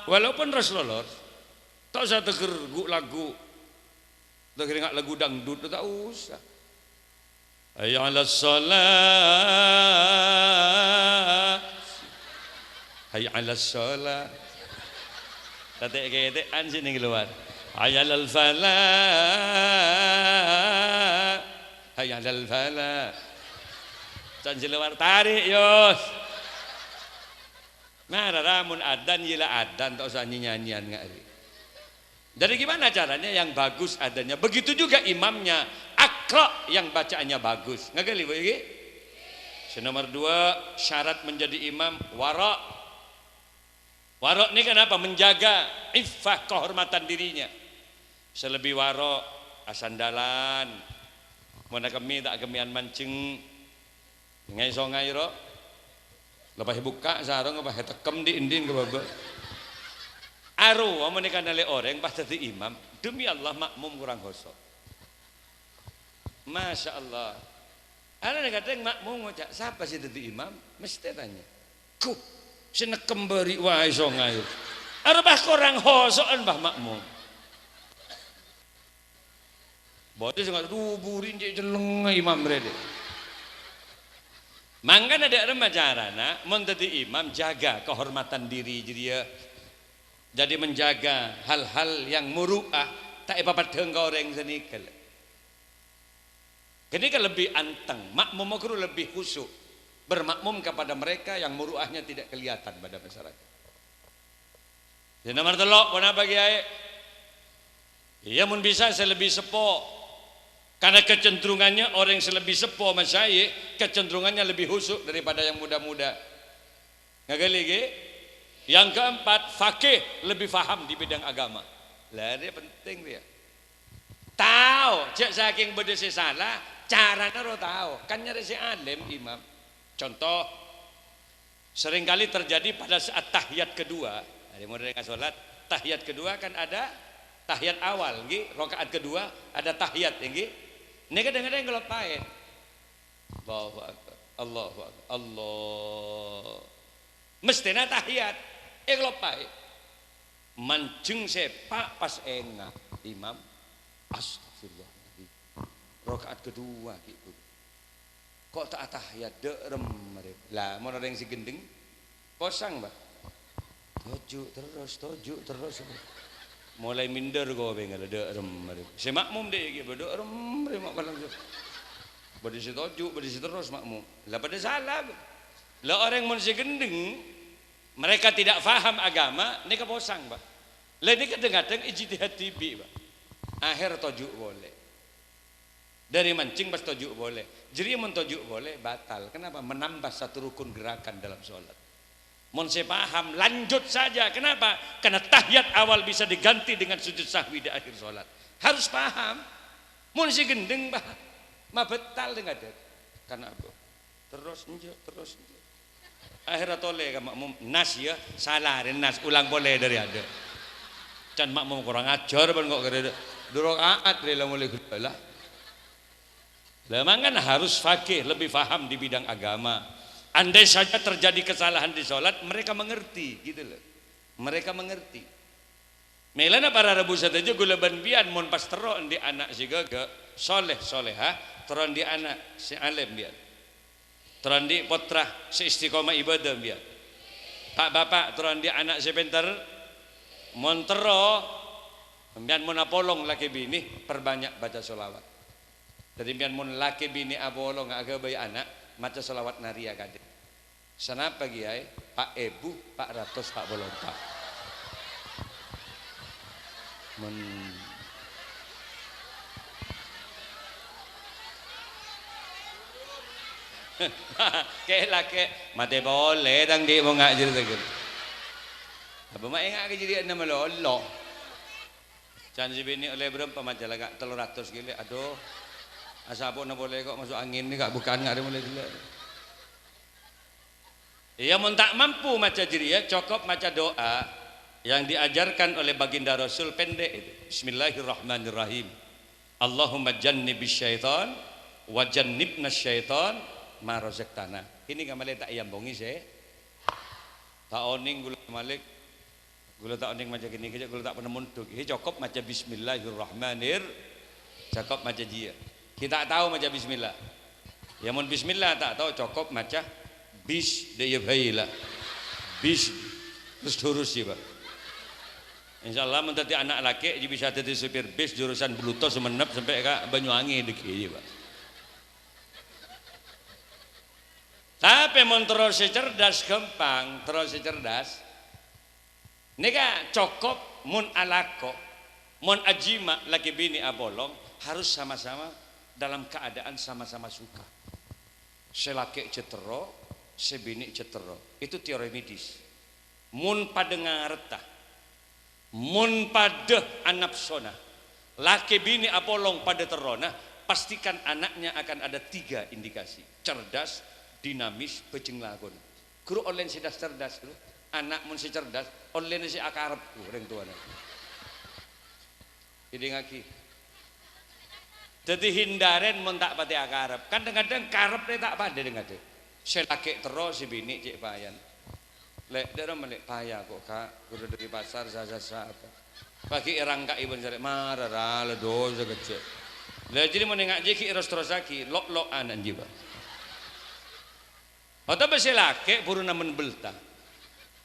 Walaupun ros-lolor. Ta' osa tèghâr ghu-, lagu. Tèghâr nga' lagu dangdut, ta' osa. Hayya 'alas shalah. Hayya 'alas shalah. Katè'-katè'an sè nèng lowar. Hayya 'alal falah. Hayya 'alal falah. Can sè lowar tarè', yos. Mara, ra, mon adzan, yâ la adzan, ta' osa nyanyi-nyanyian nga' rè. Jadi gimana caranya yang bagus adzannya? Begitu juga imamnya, aqra' yang bacaannya bagus. Ngaghâli, Bu, iki? Sè nomor dua, syarat menjadi imam, wara'. Wara' ini kenapa? Menjaga iffah, kehormatan dirinya. Sè lebbi wara', asandalan. Mon akemmè ta' akemmèyan manjheng. Ngai-songai ro. Lepas bukka' sarong, lepas tekkem di-, indi ka bâbâ. Arowa mon èkanalè orèng pas dhâddhi imam, demi Allah makmum korang hoso'. Masya Allah. Ana kadhâng makmum ngoca', "Sapa sè dhâddhi imam?" Mestè tanya. "Ghu, sè nekkem bâri' wae songai." Arè pas korang hoso'an, bah, makmum. Bâdâ sè ngaca', "Duh, buri' cè' celleng imam rè, dek." Mangkana dhâ' remma carana, mon dhâddhi imam, jaga kehormatan diri jârèya. Jadi, menjaga hal-hal yang muru'ah, ta' èpapeddhâng ka orèng sanèka. Ghânèka lebbi anteng, makmum ghuru lebbi khusyuk, bermakmum kepada mereka yang muru'ahnya tidak kelihatan pada masyarakat. Sè nomor tello', ponapa, Kèyaè? Iyâ, mon bisa sè lebbi seppo. Karena kecenderungannya orang sè lebbi seppo, masyayikh, kecenderungannya lebbi khusyuk daripada yang muda-muda. Ngaghâli, ghi? Yang keempat, faqih, lebih paham di bidang agama. Lah, ini penting, ya. Tao, jhâ' sakèng bâdâ sè sala, carana ro tao. Kan nyarè sè alim, imam. Contoh, seringkali terjadi pada saat tahiyat kedua. Jadi, mon orèng asolat, tahiyat kedua kan ada tahiyat awal, ngghi? Rakaat kedua ada tahiyat, ngghi? Ini kadhâng-kadhâng kaloppaè. Allahu Akbar, Allahu Akbar, Allah. Mesthèna tahiyat, èkaloppaè. Manjheng sèpa' pas enga', imam, astagfirullahaladzim. Rakaat kedua, ghi, Bu. Kok ta' atahiyat, dhâ' remma rè. Lah, mon orèng sè ghendheng, posang, Pak. Toju' terros, toju' terros. Molaè minder kopèngnga, la dhâ' remma rè. Sè makmum dâ' ghi', dhâ' remma rè, mak palang. Bâdâ sè toju', bâdâ sè terros makmum. Lah, padâ sala. Lah, orèng mon sè ghendheng, mereka tidak paham agama, nèka posang, Pak. Lah, nèka kadhâng-kadhâng ijtihad dhibi', Pak. Akhèr toju' polè. Dâri manjheng pas toju' polè. Jârèya mon toju' polè, batal. Kenapa? Menambah satu rukun gerakan dalam sholat. Mon sè paham, lanjut saja. Kenapa? Karena tahiyat awal bisa diganti dengan sujud sahwi di akhir sholat. Harus paham. Mon sè ghendheng, Pak, mabâtal dhâ' ngadhâk. Karena apa? Terros enjâ', terros enjâ'. Akhèrra tolè ka makmum, "Nas, yâ, sala rè, Nas, ulang polè dâri adâ'." Can makmum korang ajhâr bân kok kèrè dâ-, dhu rakaat rè la molaè ghellâ'. Lah, mangkana harus faqih, lebih paham di bidang agama. Andai saja terjadi kesalahan di sholat, mereka mengerti, gitu loh. Mereka mengerti. Mèlana para rabu sadhâjâ, ghulâ bân biyân mon pas terro andi' ana' sè ghâghâ, sholèh, sholèhah, terro andi' ana' sè alim biyân. Terro andi' pottra sè istiqomah ibadah biyân. Pa'-bapa' terro andi' ana' sè pènter. Mon terro, sampèyan mon apolong lakè binè, perbanyak baca sholawat. Dhâddhi, sampèyan mon lakè binè apolong aghâbây ana', maca shalawat nariyah kadhi. Sanapa, Kèyaè? Pa' èbu pa' ratos pa' polo empa'. Mon kè-, lakè', matè polè tang dhi' mon nga' jârèya, tèghel. Apa ma' enga' ka jârèya malolo. Can sè binè' ollè bârâmpa maca la, Ka'? Tello ratos kèlè. Adu. Asapo'na polè ko' maso' angèn nè, Ka', buka'an nga' rè molaè ghellâ'. Iyâ, mon ta' mampu maca jârèya, cokop maca doa yang diajarkan oleh Baginda Rasul, pendek itu. Bismillahirrahmanirrahim. Allahumma jannibis syaitan wa jannibnas syaitan ma razaqtana. Ini kamalè ta' èambhungè sè. Ta' onèng ghulâ malè. Ghulâ ta' onèng maca ghânèka, jâ' ghulâ ta' pernah mondhuk. He, cokop maca bismillahirrahmanir-, cokop maca jiyâ. Ghi' ta' tao maca bismillah. Iyâ, mon bismillah ta' tao, cokop maca bis, dâ' iyâ bhâi la. Bis. Terros durus, yâ, Pak. Insyaallah, mon dhâddhi ana' lakè', jiyâ bisa dhâddhi supir bis jurusan Bluto, Sumenep, sampè' ka Banyuwangi dhâggi', yâ, Pak. Tapè mon terro sè cerdas, ghâmpang, terro sè cerdas. Nèka cokop mon alako, mon ajima' lakè binè' apolong, harus sama-sama dalam keadaan sama-sama suka. Sè lakè' jhâ' terro, sè binè' jhâ' terro. Itu teori medis. Mon padâ ngaretta, mon padâ anapsona, lakè binè' apolong padâ terrona, pastikan anaknya akan ada tiga indikasi, cerdas, dinamis, bhâjheng lakona. Ghuru ollèna sè das-cerdas, ghuru. Ana' mon sè cerdas, ollèna sè akarep, ghuru, rèng towana. Èdingngaghi. Dhâddhi, hindarè mon ta' patè akarep. Kan dhâng-kadhâng karep rè ta' padâ dhâng-kadhâng. Sè lakè' terro, sè binè' cè' payan. Lè', dâ'remma, Lè', paya ko', Ka'. Ghuru dâri pasar, sa-, sa-, sa-, apa. Paghi' èrangka'i bân sè lè', mara ra, la dosa kèjjhâ'. La, jârèya mon enga' jiyâ ghi' ros-terrossaghi, lo'-lo'an anjiyâ, Pak. Otabâ sè lakè' buru namen bâlta.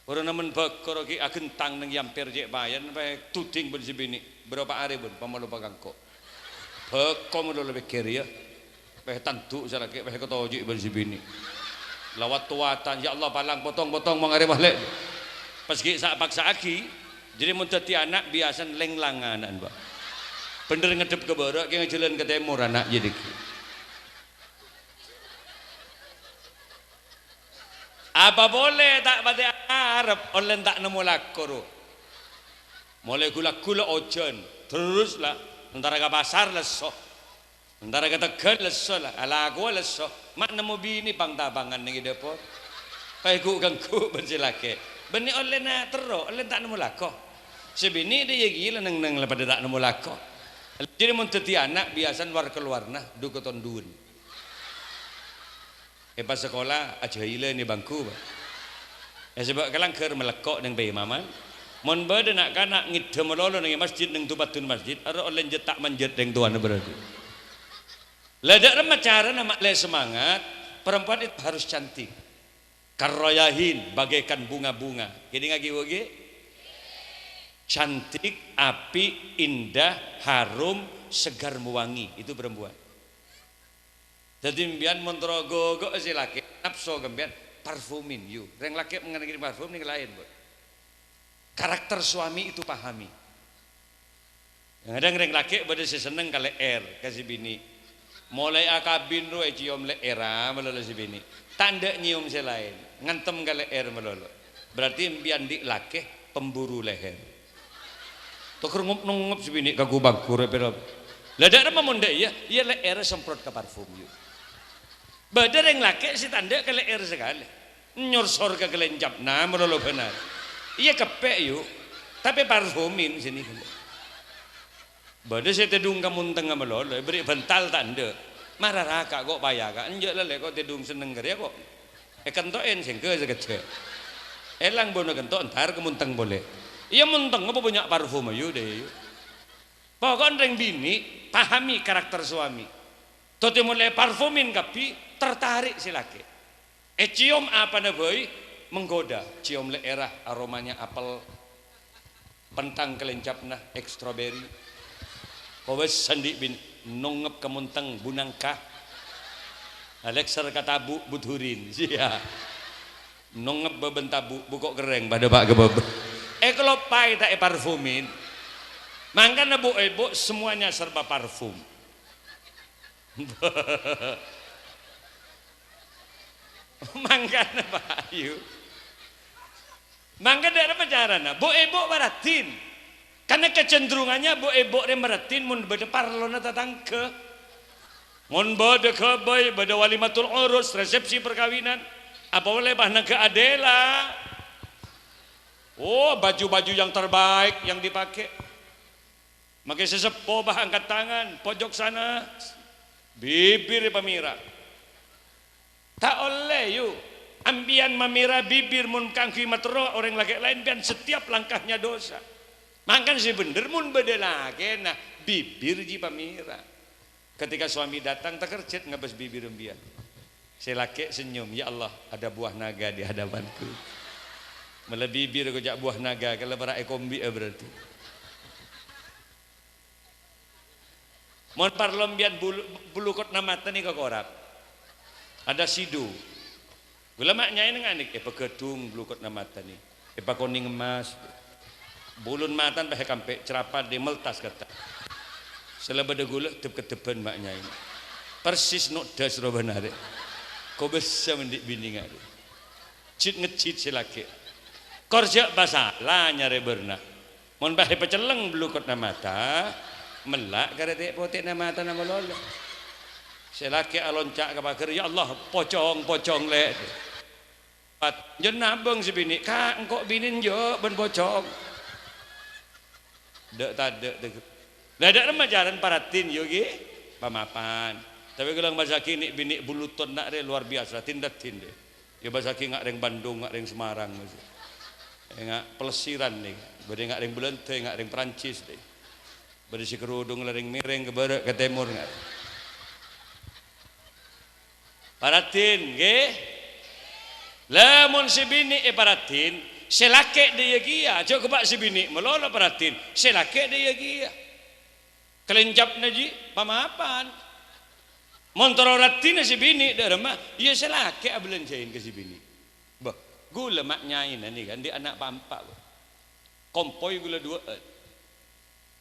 Buru namen bhâkor ghi' aghentang neng yamper cè' payan, pè duding bân sè binè'. Bârâmpa arè bân, pamalo pakangko'. Bhâko malolo pèkkèr, yâ. Pè tandu' sè lakè', pè katoju'i bân sè binè'. La wat-towatan, "Ya Allah, palang, potong-potong, mon arè malè." Pas ghi' sa-, paksa'aghi, jârèya mon dhâddhi ana' biyasana lènglang ana'na, Pak. Bhendher ngaddhep ka bârâ', kèng ajhâlân ka tèmor ana' jârèya. Apa polè ta' patè arep, ollèna ta' nemmo lako, ro. Molaè gu-lagghu la ojhân, terros la, entara ka pasar lesso. Entara ka Tegal lesso la, alakowa lesso. Ma' nemmo binè' pang-tapangan neng è dâpor. Paèghu'-ghângghu' bân sè lakè'. Bânnè ollèna terro, ollèna ta' nemmo lako. Sè binè' dâ' iyâ ghi' la neng-neng la padâ ta' nemmo lako. Jârèya mon dhâddhi ana' biyasana war-kalowarna du-, katonduwân. È pas sakola, ajhâilân è bangku, Pak. È sabâ' kalangghâr malekko' neng paimaman. Mon bâdâ na'-kana' ngèdhâ malolo neng è masjid, neng du-padduna masjid, arèya ollè jhât ta' manjhât rèng towana bârârtè. La dâ'remma carana ma'lè semangat, perempuan itu harus cantik. Karroyahin, bagaikan bunga-bunga. Èdingngaghi, Bu, ghi? Cantik, apik, indah, harum, segar, mewangi. Itu perempuan. Dhâddhi, sampèyan mon terro ghâghâ'â sè lakè', napso ka sampèyan, parfumin, yu. Rèng lakè' mangkana ngèrèm parfum nèka laèn, Bu. Karakter suami itu pahami. Kadhâng rèng lakè' bâdâ sè senneng ka lè'èr, ka sè binè'. Molaè akabin rowa ècèyom lè'èrra malolo sè binè'. Ta' endâ' nyèyom sè laèn, ngantem ka lè'èr malolo. Berarti sampèyan dhi' lakè' pemburu leher. Tokor ngop-nongop sè binè' ka gu-banggu rè pèra. La dâ'remma mon dâ' iyâ, iyâ lè'èrra semprot ka parfum, yu. Bâdâ rèng lakè' sè ta' endâ' ka lè'èr sakalè. Nyorsor ka kalèncapna malolo bhânar. Iyâ keppè', yu. Tapè parfumin sènè. Bâdâ sè tèdung ka montengnga malolo, èberri' bântal ta' endâ'. Mara raka' ko' paya ka', enjâ' la lè' ko' tèdung senneng karè ko'. Èkento'è sèngghâ sakejjhâ'. Èlang bâuna kento' entar ka monteng polè. Iyâ monteng apa bânnya' parfum, ayu, dâ', yu. Poko'en rèng binè' pahami karakter suami. Dhâddhi molaè parfumin kabbhi, tertarik sè lakè'. Ècèyom apana bhâi, menggoda. Cèyom lè'èrra, aromanya apel. Pentang kalèncapna, èk stroberi. Kowes sandhi' bin, nongep ka monteng, bu nangka. Alexer ka tabu' budurin. Sia. Nongngebbâ bân tabu', buko' kerrèng padâ pa' ghâbâbâ. Èkaloppaè ta' èparfumin. Mangkana bu-, èbu' semuanya serba parfum. Mangkana, Pak Ayu. Mangkana dâ' remma carana, bu-, èbu' maraddhin. Karena kecenderungannya bu-, èbu' rè maraddhin mon bâdâ parlona tatangghâ. Mon bâdâ ghâbây, bâdâ walimatul urus, resepsi perkawinan, apa polè pas nangghâ adèla. Oh, baju-baju yang terbaik yang dipakai. Makè sè seppo, bah, angkat tangan, pojok sana. Bibir èpamèra. Ta' ollè, yu. Ampèyan mamèra bibir mon kaangghuy materro orèng lakè' laèn, ampèyan setiap langkahnya dosa. Mangkana sè bhendher mon bâdâ lakèna, bibir jiyâ pamèra. Ketika suami datang, takerjhât ngabâs bibir ampèyan. Sè lakè' senyum, "Ya Allah, ada buah naga di hadapanku." Mella bibir kocak buah naga, kella para' èkombi'â berarti. Mon parlo ampèyan bulu-, bulukotna mata nèka korap. Ada sidu. Ghulâ ma' nyaèna nganèka, èpaghâdhung bulukotna mata nè. Èpakonèng emmas. Bulun matan bâ èkampè', crapat dhi meltas kètta. Sella bâdâ ghulâ dep-keddhebbhân ma' nyaèna. Persis no' dhâs robâna rè. Kobâsa mèndhi' binè nga' rè. Jit-ngejit sè lakè'. Kor jhâ' pasala nyarè bârna. Mon bâ èpacelleng bulukotna mata, mella' karè tè'-potè'na matana malolo. Sè lakè' alonca' ka paghâr, "Ya Allah, pocong, pocong, lè'." Pat, jân nabâng sè binè', "Ka', engko' binèn jhâ' bân pocong." Dâ' tadâ' tè-, la dâ' remma carana paraddhin, yu, ghi? Pamapan. Tapè ghulâ bâsaghi nè' binè' bulutonna rè luar biasa, dhin-raddhin rè. Yu bâsaghi nga' rèng Bandung, nga' rèng Semarang, maksud. Enga' Pelesiran nè. Bâdâ nga' rèng Belanda, nga' rèng Prancis nè. Bâdâ sè kerudung la rèng-mèrèng ka bârâ' ka tèmor nga'. Paraddhin, ngghi? Lamon sè binè' èparaddhin, sè lakè' dâ' iyâ kèya, jhâ' ghâbâ' sè binè' malolo paraddhin, sè lakè' dâ' iyâ kèya. Kalèncapna jhi, pamapan. Mon terro raddhina sè binè' dâ' remma, iyâ sè lakè' abâlânjhâin ka sè binè'. Bâh, ghulâ ma' nyaèna nèka andi' ana' pa'-empa', bâh. Kompoy ghulâ duwâ'ân.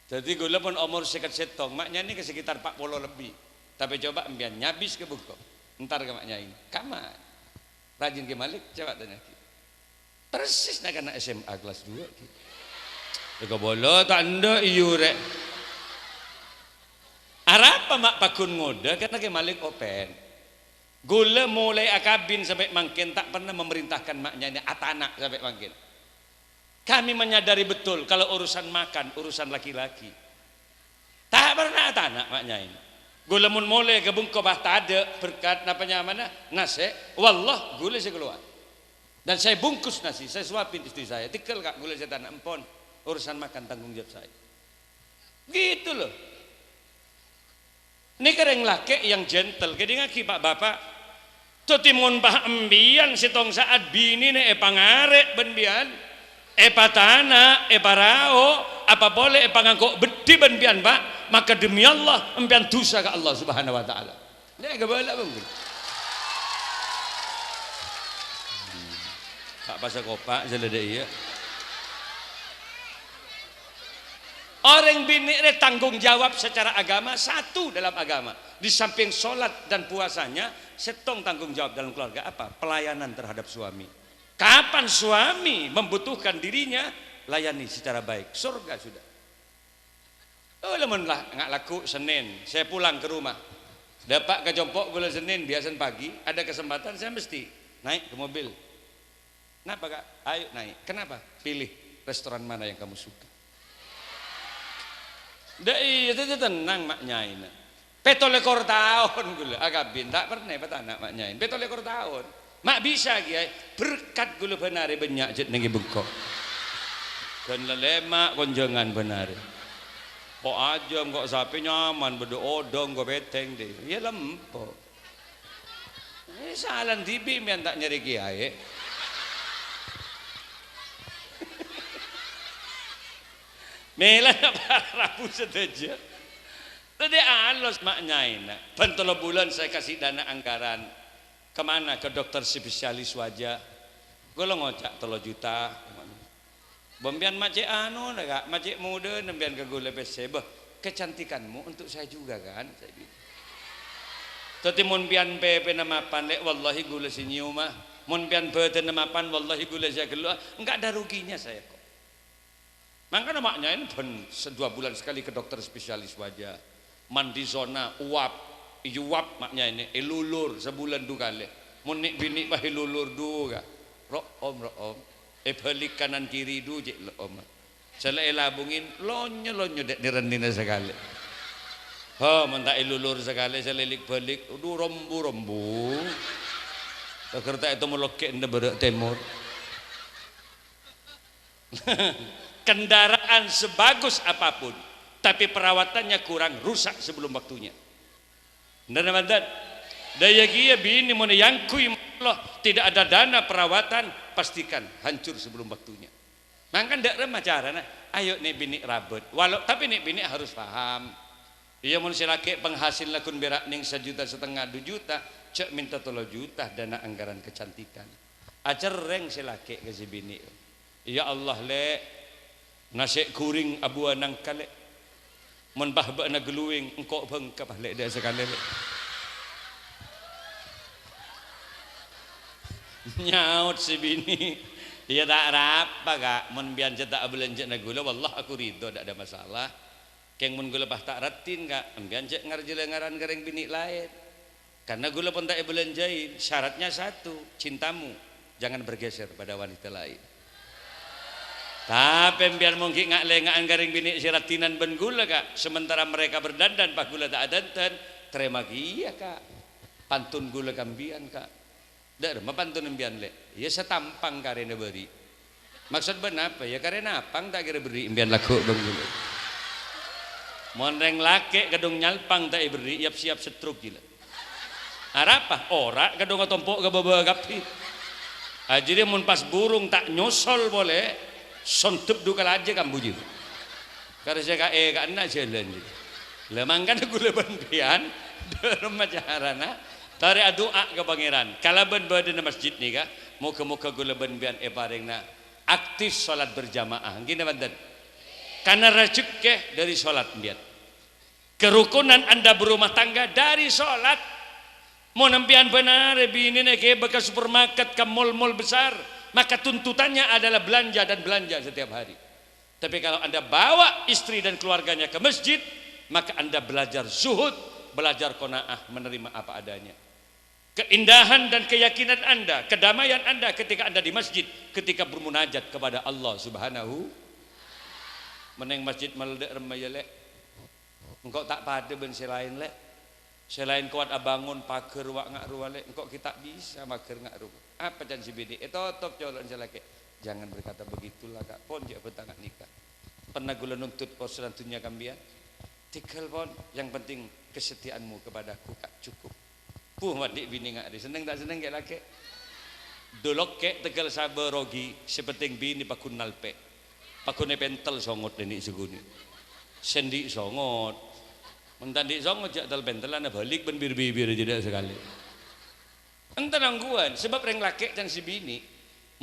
Dhâddhi ghulâ pon omor sèket sèttong, ma' nyaèna nèka sekitar pa' polo lebbi. Tapè coba' empèyan nyabis ka bengko, entar ka ma' nyaèna. Kamma? Rajin Kè Malik, coba' tanya'aghi. Persis na'-kana' S M A kelas dua, ghi. Èkabâlâ ta' endâ', iyâ, rè'. Arapa ma' pagghun ngodâ, karna Kè Malik open. Ghulâ molaè akabin sampè' mangkèn ta' pernah memerintahkan ma' nyaèna atana' sampè' mangkèn. Kami menyadari betul kalau urusan makan, urusan laki-laki. Ta' pernah atana' ma' nyaèna. Ghulâ mon molè ka bengko, bâh, tadâ' berkat napa nyamana, nasè', wallah, ghulâ sè kalowar. Dan saya bungkus nasi, saya suapin istri saya. Tèghâl, Ka', ghulâ sè tana', empon. Urusan makan tanggung jawab saya. Gitu loh. Nèka rèng lakè' yang gentle. Kèdingngaghi, Pak, Bapak. Dhâddhi mon bâh empèyan sèttong sa'at binèna èpangarè' bân bi'ân, èpatana', èparao', apa polè èpangangko' beddhi bân bi'ân, Pak, maka demi Allah, empèyan dhusa ka Allah Subhanahu wa Ta'ala. Nèka bâlâ, Bang. Pak Pasakopa, sè la dâ' iyâ. Orèng binè' rè tanggung jawab secara agama, satu dalam agama. Di samping sholat dan puasanya, sèttong tanggung jawab dalam keluarga apa? Pelayanan terhadap suami. Kapan suami membutuhkan dirinya, layani secara baik. Surga sudah. Oh, lamon la-, nga' lagghu' Senin, saya pulang ke rumah. Dâpa' ka compo' ghulâ Senin, biasanya pagi, ada kesempatan saya mesti naik ke mobil. Kenapa, Kak? Ayo naik. Kenapa? Pilih restoran mana yang kamu suka. Dâ' iyâ, dhâddhi tenang ma' nyaèna. Pètto lèkor taon ghulâ akabin, ta' pernah èpatana' ma' nyaèna. Pètto lèkor taon. Ma' bisa, Kèyaè. Berkat ghulâ bân arè bânnya' jhât nèng è bengko. Ghân lalèma' konjhângan bân arè. Ko' ajâm, ko' sapè nyaman, bâdâ odong, ko' pètèng, dhi. Iyâ lempo. Eh, salan dhibi' mèyan ta' nyarè kèyaè. Mèla para rabu sadhâjâ. Dhâddhi alos ma' nyaèna. Bân tello bulân saya kasih dana anggaran. Kemana? Ke dokter spesialis wajah. Ghulâ ngoca' tello juta. Bâ' empèyan ma' cè' anona, Ka', ma' cè' modâna empèyan ka ghulâ pèssè. Bâh, kecantikanmu untuk saya juga, kan? Saya bilang. Dhâddhi mon empèyan pèpèna mapan, Lè', wallahi ghulâ sè nyèyoma. Mon empèyan bâdânna mapan, wallahi ghulâ sè aghâlluwâ. Enggak ada ruginya saya kok. Mangkana ma' nyaèna bân se-, dua bulan sekali ke dokter spesialis wajah. Mandi zona, uwap, èyuwap ma' nyaèna, èlulur sabulân du kalè. Mon nè'-binè' bâ èlulur du, Ka'. Ro'om, ro'om. Èbâlik kanan kiri du cè' lo'om. Sè la èlabungè, lonyo-lonyo dâ' nè-rennèna sakalè. Ha, mon ta' èlulur sakalè, sè lèlik-bâlik, du rombu-rombu. Taghâr ta' ètemmo lèkè'na bârâ' tèmor. Kendaraan sebagus apapun, tapi perawatannya kurang, rusak sebelum waktunya. Bhender napa bhunten? Dâ' iyâ kèya binè mon èyangghuy Allah, tidak ada dana perawatan, pastikan hancur sebelum waktunya. Mangkana dâ' remma carana, ayo nè'-binè' rabât. Walau, tapi nè'-binè' harus paham. Iyâ, mon sè lakè' penghasil laghun bârâ' nèng sajuta setengah, du juta, jhâ' mènta tello juta dana anggaran kecantikan. Acerrèng sè lakè' ka sè binè'. "Ya Allah, Lè', nasè' ghuring abuwâ nangka, Lè'. Mon bâ-bâ'na galowèng, engko' bângka, Lè', dâ' sakalè, Lè'." Nyaot sè binè', "Iyâ, ta' arapa, Ka'. Mon empèyan jhâ' ta' abâlânjhâ'âna ghulâ, wallah, aku ridho, ta' ada masalah." Kèng mon ghulâ pas ta' raddhin, Ka', empèyan jhâ' ngarjâlâ ngaran ka rèng binè' laèn. Karna ghulâ pon ta' èbâlânjhâi, syaratnya satu, cintamu jangan bergeser pada wanita lain. Tapè empèyan mon ghi' nga'-lènga'an ka rèng binè' sè raddhinan bân ghulâ, Ka', sementara mereka berdandan, pas ghulâ ta' adhândhân, tarèma kèya, Ka'. Pantun ghulâ ka empèyan, Ka'. Dâ' remma pantun empèyan, Lè'? Iyâ, satampang karèna bâri'. Maksod bâ'na apa? Iyâ, karèna apang ta' kèra bherri' empèyan lagghu' bân ghulâ. Mon rèng lakè' kadhung nyalpang ta' èbherri', yap-siyap stroke ghilâ. Arapa? Ora' kadhung atompo' ka bâbâ kabbhi. Ajâriyâ mon pas burung ta' nyosol polè, sondep du kalajâ kambu jiyâ. Karè sè ka-, è, ka'enna' jhâlân jiyâ. La mangkana ghulâ bân empèyan, dâ' remma carana, tarè adu'a ka Pangèran. Kalabân bâdâna masjid nèka, moghâ-moghâ ghulâ bân empèyan èparèngana aktif sholat berjamaah. Èngghi napa bhunten? Karena rejekkè dâri sholat empèyan. Kerukunan Anda berumah tangga dari sholat. Mon empèyan bân arè binèna èghibâ ka supermarket, ka mall-mall besar, maka tuntutannya adalah belanja dan belanja setiap hari. Tapi kalau Anda bawa istri dan keluarganya ke masjid, maka Anda belajar zuhud, belajar qanaah, menerima apa adanya. Keindahan dan keyakinan Anda, kedamaian Anda ketika Anda di masjid, ketika bermunajat kepada Allah Subhanahu. Mennèng masjid maldhâ' remma, iyâ, Lè'. Engko' ta' padâ bân sè laèn, Lè'. Sè laèn kowat abângon paghâr wa-, nga' rowa, Lè'. Engko' ghi' ta' bisa maghâr nga' rowa. Apa can sè binè'? Ètotop colo'na sè lakè'. Jangan berkata begitulah, Ka'. Pon jhâ' bhântanga nèka. Pernah ghulâ nuntut porsèna dhunnya ka empèyan? Tèghâl, pon. Yang penting kesetiaanmu kepadaku, Ka', cukup. Puh, andi' binè nga' rè. Senneng ta' senneng kè lakè'? Dulokè tèghâl sabâ rogi, sè pentèng binè paggun nalpè'. Paggun èpèntel songot lè' andi' sè ghuni. Sè andi' songot. Mon ta' andi' songot, jhâ' tel-pèntellan abâlik bân bir-bibir jâ dâ' sakalè. Enten ongghuwân, sabâb rèng lakè' can sè binè'.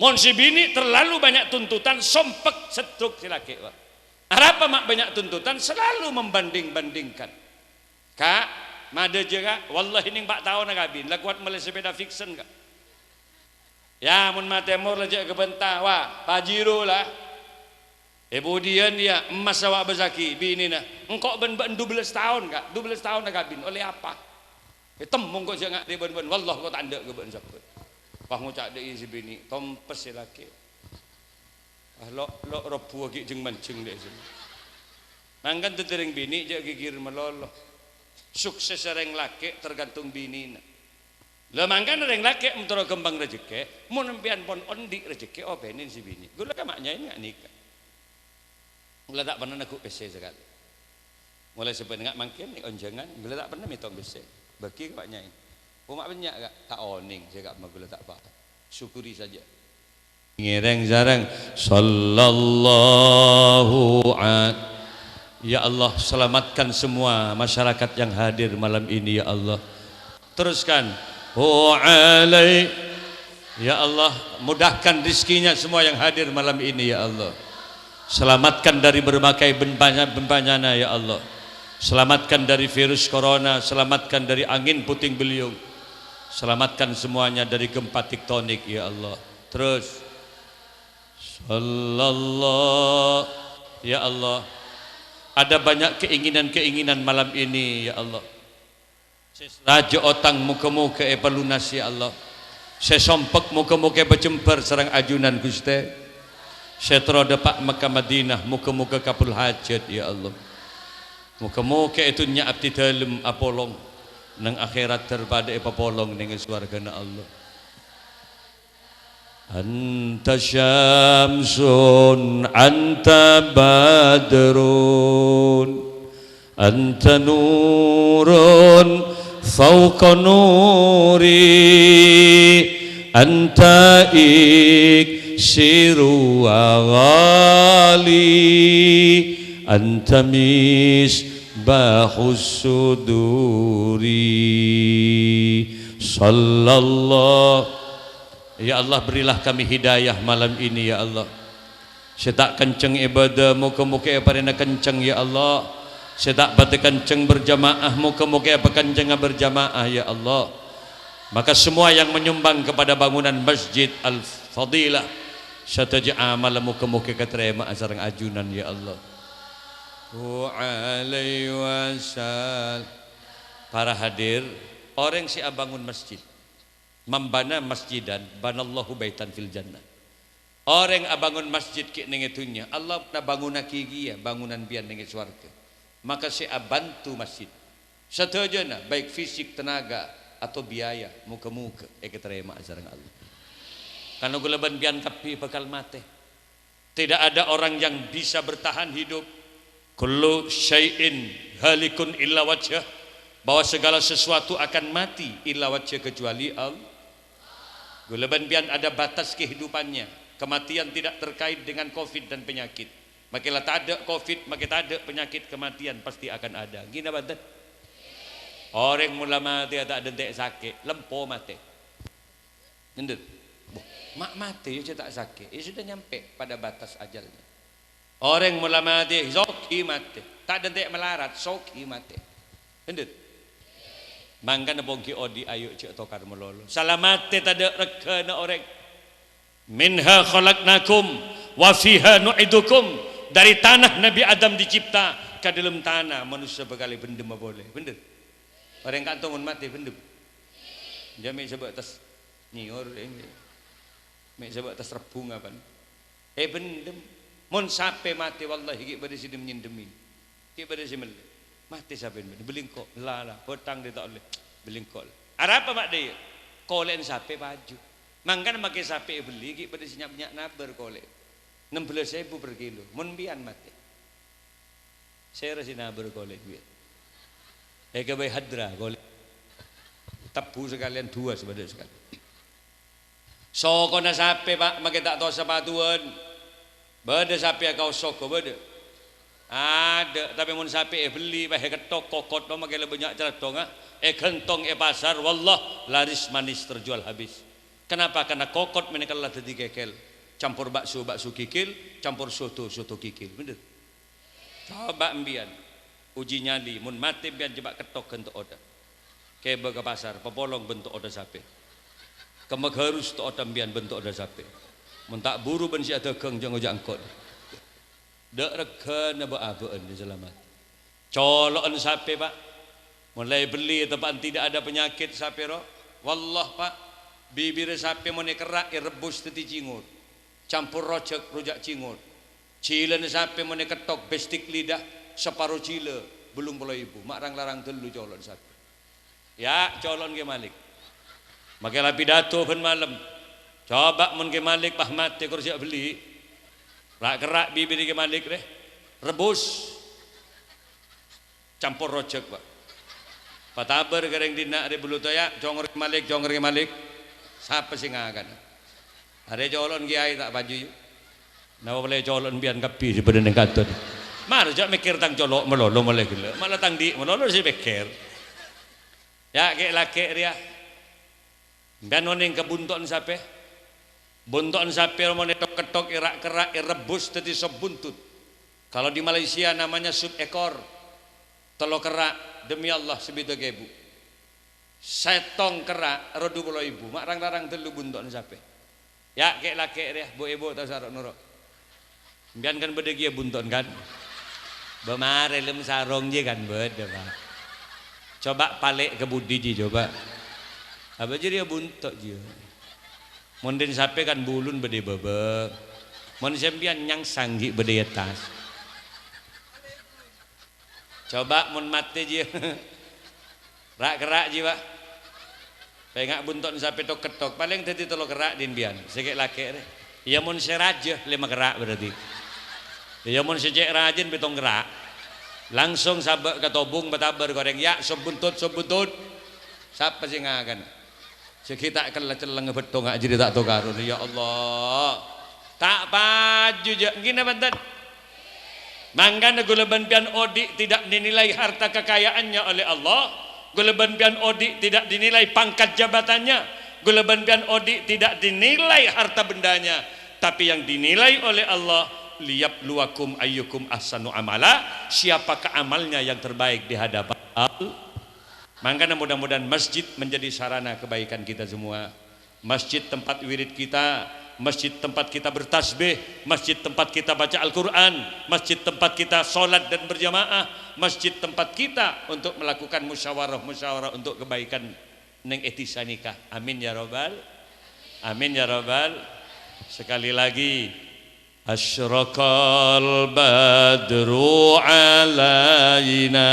Mon sè binè' terlalu banyak tuntutan, sompek, stroke sè lakè', Pak. Arapa ma' banyak tuntutan? Selalu membanding-bandingkan. Ka', madâjâ, Ka'. Wallahi nèng pa' taonna kabin, la kowat mellè sepeda fiction, Ka'. Ya, mon matè mor la jhâ' ghâbânta, wa, Pajero la. È budiyân, ya, emmas awak bâsaghi, binèna. Engko' bân bâ'en dubellâs taon, Ka'. Dubellâs taonna kabin, ollè apa? Ètemmo engko' jhâ' nga' rè bân-bân. Wallah, engko' ta' endâ' ka bâ'en sabbhân. Pas ngoca' dâ' iyâ sè binè', tompes sè lakè'. Ah, lo', lo' robbu aghi' jeng-manjeng dâ' sè. Mangkana dhâddhi rèng binè' jhâ' ghighir malolo. Suksessa rèng lakè' tergantung binèna. La mangkana rèng lakè' mon terro ghâmpang rejekkè, mon empèyan pon ondi' rejekkè, opènè sè binè'. Ghulâ ka ma' nyaèn nga' nèka. Ghulâ ta' pernah neggu' pèssè sakalè. Molaè sampèyan nga' mangkèn nè' onjhângan, ghulâ ta' pernah mètong pèssè. Bâgi ka ma' nyaèn. Coma bânnya', Ka', ta' onèng sè ka'emma ghulâ ta' paham. Syukuri saja. Ngèrèng sareng, sallallahu a-, Ya Allah, selamatkan semua masyarakat yang hadir malam ini, ya Allah. Teruskan. Wa alai-, ya Allah, mudahkan rizkinya semua yang hadir malam ini, ya Allah. Selamatkan dari berbagai benpanya-, benpanyana, ya Allah. Selamatkan dari virus corona, selamatkan dari angin puting beliung. Selamatkan semuanya dari gempa tektonik, ya Allah. Terus. Sallallahu, ya Allah. Ada banyak keinginan-keinginan malam ini, ya Allah. Sè rajâ otang, moghâ-moghâ èpalunasi, ya Allah. Sè sompek, moghâ-moghâ èpajembhâr sareng ajunan, Ghustè. Sè terro dâpa' Mekkah Madinah, moghâ-moghâ kabul hajat, ya Allah. Moghâ-moghâ è dhunnya abdhi dhâlem apolong, neng akhèrat dâr padâ èpapolong neng sowarghâna Allah. Anta syamsun, anta badrun, anta nurun fauqa nuri, anta iksiru wa ghali, anta misbahus suduri. Sallallahu Ya Allah, berilah kami hidayah malam ini, ya Allah. Sè ta' kenceng ibadah, moghâ-moghâ èparèngana kenceng, ya Allah. Sè ta' patè kenceng berjamaah, moghâ-moghâ èpakencengnga berjamaah, ya Allah. Maka semua yang menyumbang kepada bangunan Masjid Al-Fadilah, sadhâjâ amalla moghâ-moghâ èkatarèma'a sareng ajunan, ya Allah. Wa alaihi wasal-, Para hadir, orèng sè abângon masjid. "Man bana masjidan, banallahu baitan fil jannah." Orèng abângon masjid ghi' neng è dhunnya, Allah bângonaghi kèya bângonan biyân neng è sowarghâ. Maka sè abhânto masjid, sadhâjâna, baik fisik, tenaga, atau biaya, moghâ-moghâ èkatarèma'a sareng Allah. Karna kaulâ bân biyân kabbhi bhâkal matè. Tidak ada orang yang bisa bertahan hidup. "Kullu syai'in halikun illa wajhah," bahwa segala sesuatu akan mati, "illa wajhah," kecuali Allah. Kaulâ bân biyân ada batas kehidupannya. Kematian tidak terkait dengan covid dan penyakit. Makè la tadâ' covid, makè tadâ' penyakit, kematian pasti akan ada. Ghi napa bhunten? Orèng mon la matè ta' dântè' sakè', lempo matè. Endher. Boh, ma' matè ya jhâ' ta' sakè'. Ya sudah nyampe pada batas ajalnya. Orèng mon la matè, soghi matè. Ta' dântè' malarat, soghi matè. Endher. Mangkana ponggi odi' ayo jhâ' tokar malolo. Sala matè tadâ' reghâna orèng. "Minha khalaqnakum wa fiha nu'idukum." Dari tanah Nabi Adam dicipta, ka dâlem tana manossa bhâkal èbhendhemma polè. Bhender? Orèng ka'dinto mon matè, bhendhem. Jhâ' mè' sabâ' tas nyior, eh, mè' sabâ' tas rebbhung apana. Èbhendhem. Mon sapè matè, wallahi ghi' bâdâ sè nem-nyendhemmi. Ghi' bâdâ sè mellè. Matè sapèna bâdâ. Bellè engko'. La, la. Bhutang dâ' ta' ollè. Bellè engko'. Arapa ma' dâ' iyâ? Kolè'en sapè paju. Mangkana makè sapè èbellè ghi' bâdâ sè nya'-, nya' nabâr kolè'. Ennem bellâs èbu per kilo. Mon biyân matè. Sèra sè nabâr kolè' biyân. Èghâbây hadra kolè'. Tebbhu sakalèyan, duwâ sè bâdâ sakalèyan. Sokona sapè, Pa', makè ta' tao sapatuwân. Bâdâ sapè akaos sogo, bâdâ? Adâ', tapè mon sapè èbellè, pas èkettok, kokot, makè la bânnya' caladdhungnga, èghântong è pasar, wallah, laris manis terjual habis. Kenapa? Karena kokot mènèka la dhâddhi kèkèl. Campor bakso, bakso kèkèl, campor soto, soto kèkèl. Bhender? Coba' embiyân, uji nyali, mon matè embiyân jhâ' kettok ghân to'odhâ. Kèbâ ka pasar, papolong bân to'odhâ sapè. Kemma gharus to'odhâ embiyân bân to'odhâ sapè. Mon ta' buru bân sè adhâghâng jhâ' ngoca' engko'. Dâ' reghâna bâ'-abâ'ân, salamet. Colo'en sapè, Pa'. Mon la èbellè teppa'en tidak ada penyakit sapè ro. Wallah, Pa', bibirra sapè mon èkerra' èrebbhus dhâddhi cèngor. Campor rojhâk, rojhâk cèngor. Jhilâna sapè mon èkettok, bestik lidah, saparo jhilâ, bâllung polo èbu. Ma' rang-larang tello colo'en sapè. Ya', colo'en Kè Malik. Makè la pidato bân malem. Coba' mon Kè Malik pas matè kor sè èbellè. Ra'-kerra' bibirra Kè Malik rè. Rebbhus. Campor rojhâk, Pa'. Patabâr ka rèng dinna' rè bulu toya', congor Kè Malik, congor Kè Malik. Sapa sè ngakana? Arè colo'en kèyaè ta' paju, yu. Napa polè colo'en biyân kabbhi sè bâdâ neng ka'dinto? Mara jhâ' mèkkèr tang colo' malolo molaè ghellâ'. Ma' la tang dhi' malolo sè èpèkkèr. Ya', kè'-lakè' rèya. Sampèyan onèng ka bunto'en sapè? Bunto'en sapè mon èthok-ketthok, èra'-kerra', èrebbus dhâddhi sop buntut. Kalau di Malaysia namanya sup ekor. Tello kerra', demi Allah, sabidhâk èbu. Sèttong kerra' ro du polo èbu. Ma' rang-larang tello bunto'en sapè. Ya', kè'-lakè' rèya, bu-èbu ta' saro noro'. Sampèyan kan bâdâ kèya bunto'en, kan? Bâ marè lem sarong jiyâ kan bâdâ, Pak. Coba palè' ka budi jiyâ, coba. Apa jiyâ bunto' jiyâ? Mon dhin sapè kan bulun bâdâ è bâbâ. Mon sampèyan nyangsang ghi' bâdâ è attas. Coba mon matè jiyâ. Ra'-kerra' jiyâ, Pak. Pènga' bunto'en sapè thok-ketthok, palèng dhâddhi tello kerra' dhin sampèyan, sè kè'-lakè' rè. Iyâ mon sè rajâ, lèma kerra' berarti. Iyâ mon sè cè' rajâna pèttong kerra'. Langsung sabâ' ka tobung, matabâr ka orèng, "Ya', sop buntut, sop buntut." Sapa sè ngakan? Sè ghi' ta' kella celleng bâttongnga jârèya ta' tokarun. Ya Allah. Ta' paju, jâ'. Èngghi napa enten? Mangkana ghulâ bân sampèyan odi' tidak dinilai harta kekayaannya oleh Allah. Ghulâ bân sampèyan odi' tidak dinilai pangkat jabatannya. Ghulâ bân sampèyan odi' tidak dinilai harta bendanya. Tapi yang dinilai oleh Allah, "Liyabluwakum ayyukum ahsanu amala." Siapakah amalnya yang terbaik di hadapan Allah? Mangkana mudah-mudahan masjid menjadi sarana kebaikan kita semua. Masjid tempat wirid kita, masjid tempat kita bertasbih, masjid tempat kita baca Al-Quran, masjid tempat kita sholat dan berjamaah, masjid tempat kita untuk melakukan musyawarah-musyawarah untuk kebaikan neng edhisa nèka. Amin ya robbal, amin ya robbal. Sekali lagi, أشرق البدر علينا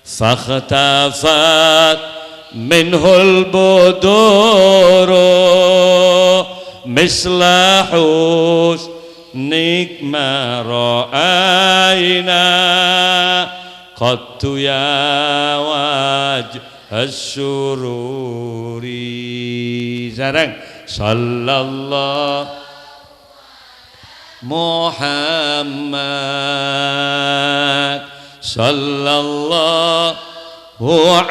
فاختفت منه البدور مثل حسنك ما رأينا قط يا وجه السرور. Sareng. صلى الله محمد صلى الله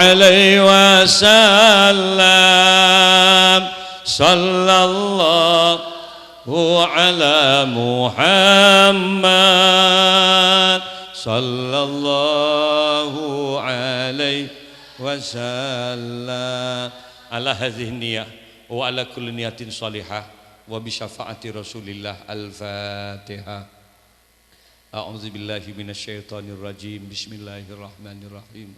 عليه وسلم. صلى الله على محمد صلى الله عليه وسلم. على هذه النية وعلى كل نية صالحة وبشفاعة رسول الله. الفاتحة. أعوذ بالله من الشيطان الرجيم. بسم الله الرحمن الرحيم.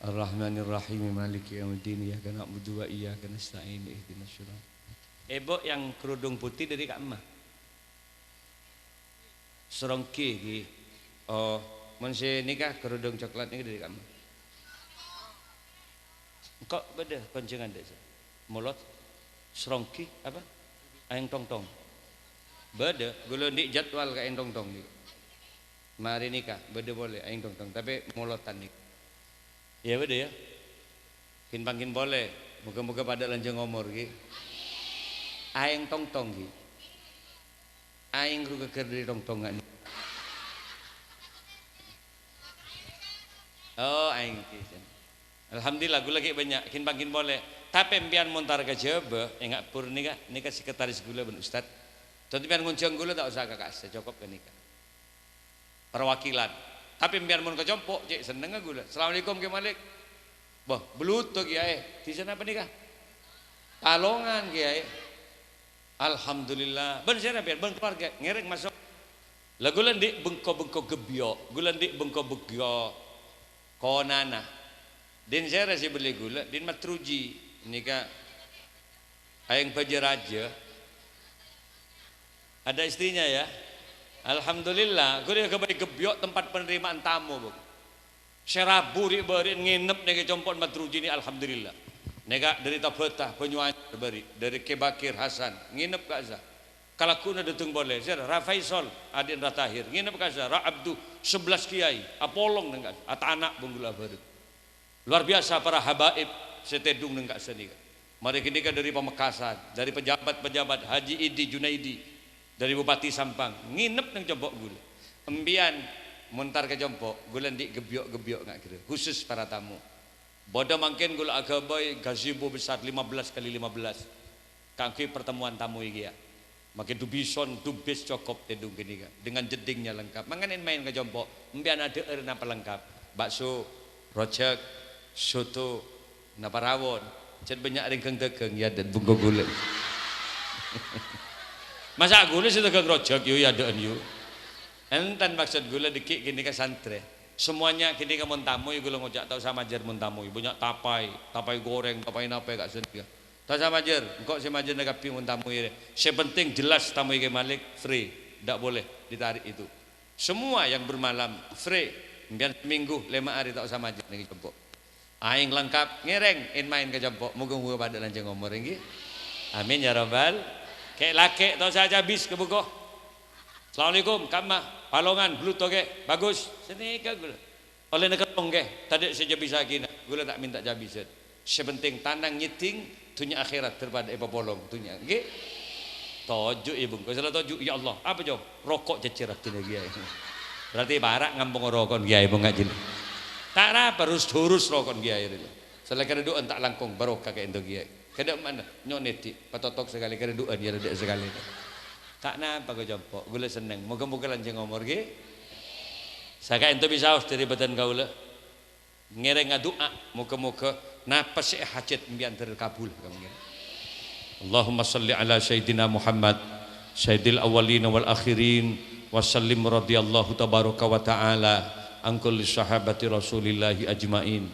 الرحمن الرحيم. مالك يوم الدين. إياك نعبد وإياك نستعين. اهدنا الصراط. Èbhu yang kerudung putih dâri ka'emma? Serongki, ghi. Oh, mon sè nèka kerudung coklat nèka dâri ka'emma? Engko' bâdâ konjhângan dâ' sè molot, serongki, apa? Aèng tongtong. Bâdâ, ghulâ andi' jadwal ka aèng tongtong nèka. Marè nèka bâdâ polè aèng tongtong, tapè molotan nèka. Iyâ, bâdâ, yâ. Kin-pangkin polè, moghâ-moghâ padâ lanjhâng omor, ghi. Aèng tongtong, ghi. Aèng ru ghâgghâr dâri tongtong, ghi. Oh, aèng, ghi. Alhamdulillah, ghulâ ghi' bânnya', kin-pangkin polè. Tapè empèyan mon tar ka Jhâbâ, enga' pur nèka, nèka sekretaris ghulâ bân ustad. Dhâddhi empèyan ngonjhâng ghulâ ta' osa ka ka'assa, cokop ka nèka. Perwakilan. Tapè empèyan mon ka compo', cè' sennengnga ghulâ. "Assalamualaikum, Kè Malik." "Bâh, bâlutto, Kèyaè. Dhisana apa nèka?" "Palongan, Kèyaè." "Alhamdulillah. Bân sèra empèyan, bân keluarga?" "Ngèrèng maso'." "La ghulâ andi' bengko-bengko gebbiyok, ghulâ andi' bengko-bengko konana." "Dhin sèra sè bellè ghulâ?" "Dhin Mat Ruji." Nèka aèng bâjâ rajâ. Ada istrinya, ya? Alhamdulillah, ghulâ ghâbây gebbiyok tempat penerimaan tamu, Bu. Sè rabu ri'-bâri'en ngènep nèka compo'na Mat Ruji nèka, alhamdulillah. Nèka dâri Tabata, Banyuanyar bâri', dâri Kè Bakir Hasan, ngènep ka'issa. Kalagghuna dâteng polè, sèra, Ra Faisal, adhi'na Ra Tahir, ngènep ka'issa, Ra Abdu, sebelas kiai, apolong neng ka'issa, atana' bân ghulâ bâreng. Luar biasa para habaib sè tèdung neng ka'issa nèka. Marè ghânèka dâri Pamekasan, dâri pejabat-pejabat, Haji Idi Junaidi, Dâri Bupati Sampang, ngènep neng compo' ghulâ. Empèyan mon entar ka compo', ghulâ andi' gebbiyok-gebbiyok nga' ghârâ, khusus para tamu. Bâdâ mangkèn ghulâ aghâbây gazebo besar lima belas kali lima belas kaangghuy pertemuan tamoy kèya. Mangkèn du bison, du bis cokop tèdung ghânèka, dengan jeddingnya lengkap. Mangkana en-maen ka compo', empèyan adhâ'âr napa lengkap. Bakso, rojhâk, soto, napa rawon. Jhât bânnya' rèng ghâng-dâghâng, yâ, dâ' bungko ghulâ. Masa' ghulâ sè dâghâng rojhâk, yu, yâ, dâ'ân, yu. Enten, maksod ghulâ dâgghi' ghânèka santrè. Semuanya ghânèka mon tamoy ghulâ ngoca' ta' osa majâr mon tamoy. Bânnya' tapay, tapay goreng, tapay napè ka' sanèka. Ta' osa majâr, engko' sè majârna kabbhi mon tamoy rè. Sè penting jelas tamoy Kè Malik free, ndak boleh ditarik itu. Semua yang bermalam free. Empèyan seminggu lèma' arè ta' osa majâr neng compo'. Aèng lengkap, ngèrèng, en-maen ka compo'. Moga-moga padâ lanjhâng omor, èngghi. Amin ya rabbal. Kè'-lakè' ta' osa cabis ka buko. Assalamualaikum, kamma, Palongan, Bluto kè, bagus. Sanèka ghulâ. Ollèna kèttong kè, tadâ' sè cabisaghi na, ghulâ ta' mènta cabisan. Sè penting tanang nyèddhing dhunnya akhèrat dâripada èpapolong dhunnya. Èngghi? Toju', yâ, bungko. Sala toju', ya Allah. Apa, Jo? Roko' cècèr abdhina kèyaè. Berarti para' ngampong roko'na kèyaè, mon ngajhina. Ta' napa, rus-dhurus roko'na kèyaè. Sala karè du'âna ta' langkong, barokah ka'ènto kèyaè. Kadâ' mana? Nyo' nèdhi', patotok sakalè karè du'âna, yâ, dâ' sakalè. Ta' napa, ko compo'. Ghulâ senneng. Moga-moga lanjhâng omor, èngghi. Saka'ènto bisaos dâri bhâdhân kaulâ. Ngèrèng adu'a, moga-moga napa sè èhajhât empèyan terkabul. Allahumma shalli ala Sayyidina Muhammad, Sayyidil awwalina wal akhirin, wa sallim radhiyallahu tabaraka wa ta'ala an kulli sahabati Rasulillahi ajma'in.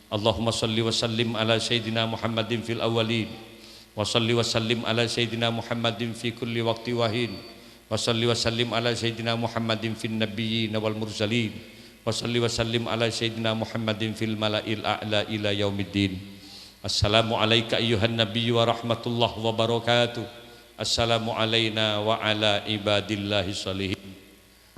Allahumma shalli wa sallim ala Sayyidina Muhammadin fil awwalin, wa shalli wa sallim ala Sayyidina Muhammadin fi kulli waqti wa hin. Wa shalli wa sallim ala Sayyidina Muhammadin fin nabiyyin wal mursalin. Wa shalli wa sallim ala Sayyidina Muhammadin fil mala'il a'la ila yaumiddin. Assalamu alaika ayyuhan nabiyyu wa rahmatullahi wa barakatuh. Assalamu alaina wa ala ibadillahi shalihin.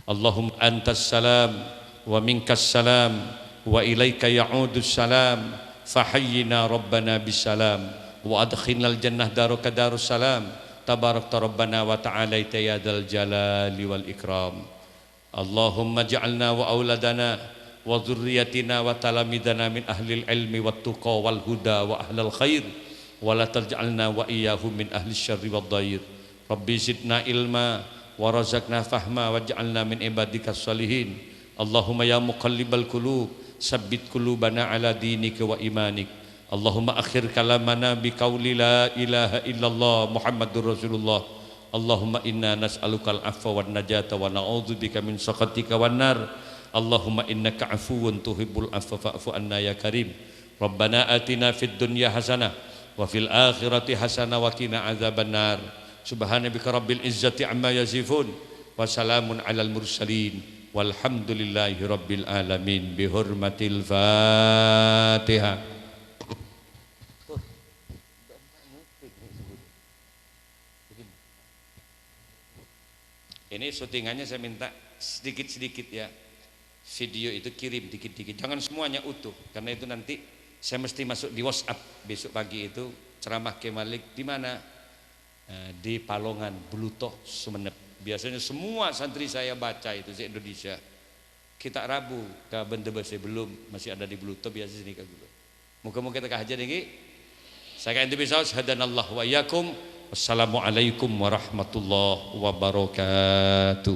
Allahumma antas salam wa minkas salam wa ilaika ya'udus salam. Fahayyina rabbana bis salam wa adkhilnal jannah daraka darus salam. Tabarakta rabbana wa ta'alaita ya dzal jalali wal ikram. Allahumma ja'alna wa auladana wa dzurriyyatina wa talamidana min ahlil ilmi wat tuqa wal huda wa ahlal khair, wa la taj'alna wa iyyahum min ahlis syarri wad dhair. Rabbi zidna ilma wa razaqna fahma waj'alna min ibadikas shalihin. Allahumma ya muqallibal qulub, sabbit qulubana ala dinika wa imanik. Allahumma akhir kalamana bi qauli la ilaha illallah Muhammadur Rasulullah. Allahumma inna nas'alukal afwa wan najata wa na'udzubika min sakhatika wan nar. Allahumma innaka afuwun tuhibbul afwa fa'fu anna ya karim. Rabbana atina fid dunya hasanah wa fil akhirati hasanah wa qina adzabannar. Subhana rabbika rabbil izzati amma yasifun. Wa salamun alal mursalin. Walhamdulillahi rabbil alamin. Bihurmatil Fatihah. Ini syutingannya saya minta sedikit-sedikit ya. Video itu kirim dikit-dikit. Jangan semuanya utuh, karena itu nanti saya mesti masuk di WhatsApp besok pagi itu ceramah Kè Malik di mana? Eh, di Palongan, Bluto, Sumenep. Biasanya semua santri saya baca itu se-Indonesia. Kita' Rabu ka bândhâ bâsè belum masih ada di Bluto, biasa sini ka ghulâ. Moga-moga teka hajat niki. Saka'ènto bisaos, hadanallah wa iyyakum. Wassalamualaikum warahmatullahi wabarakatuh.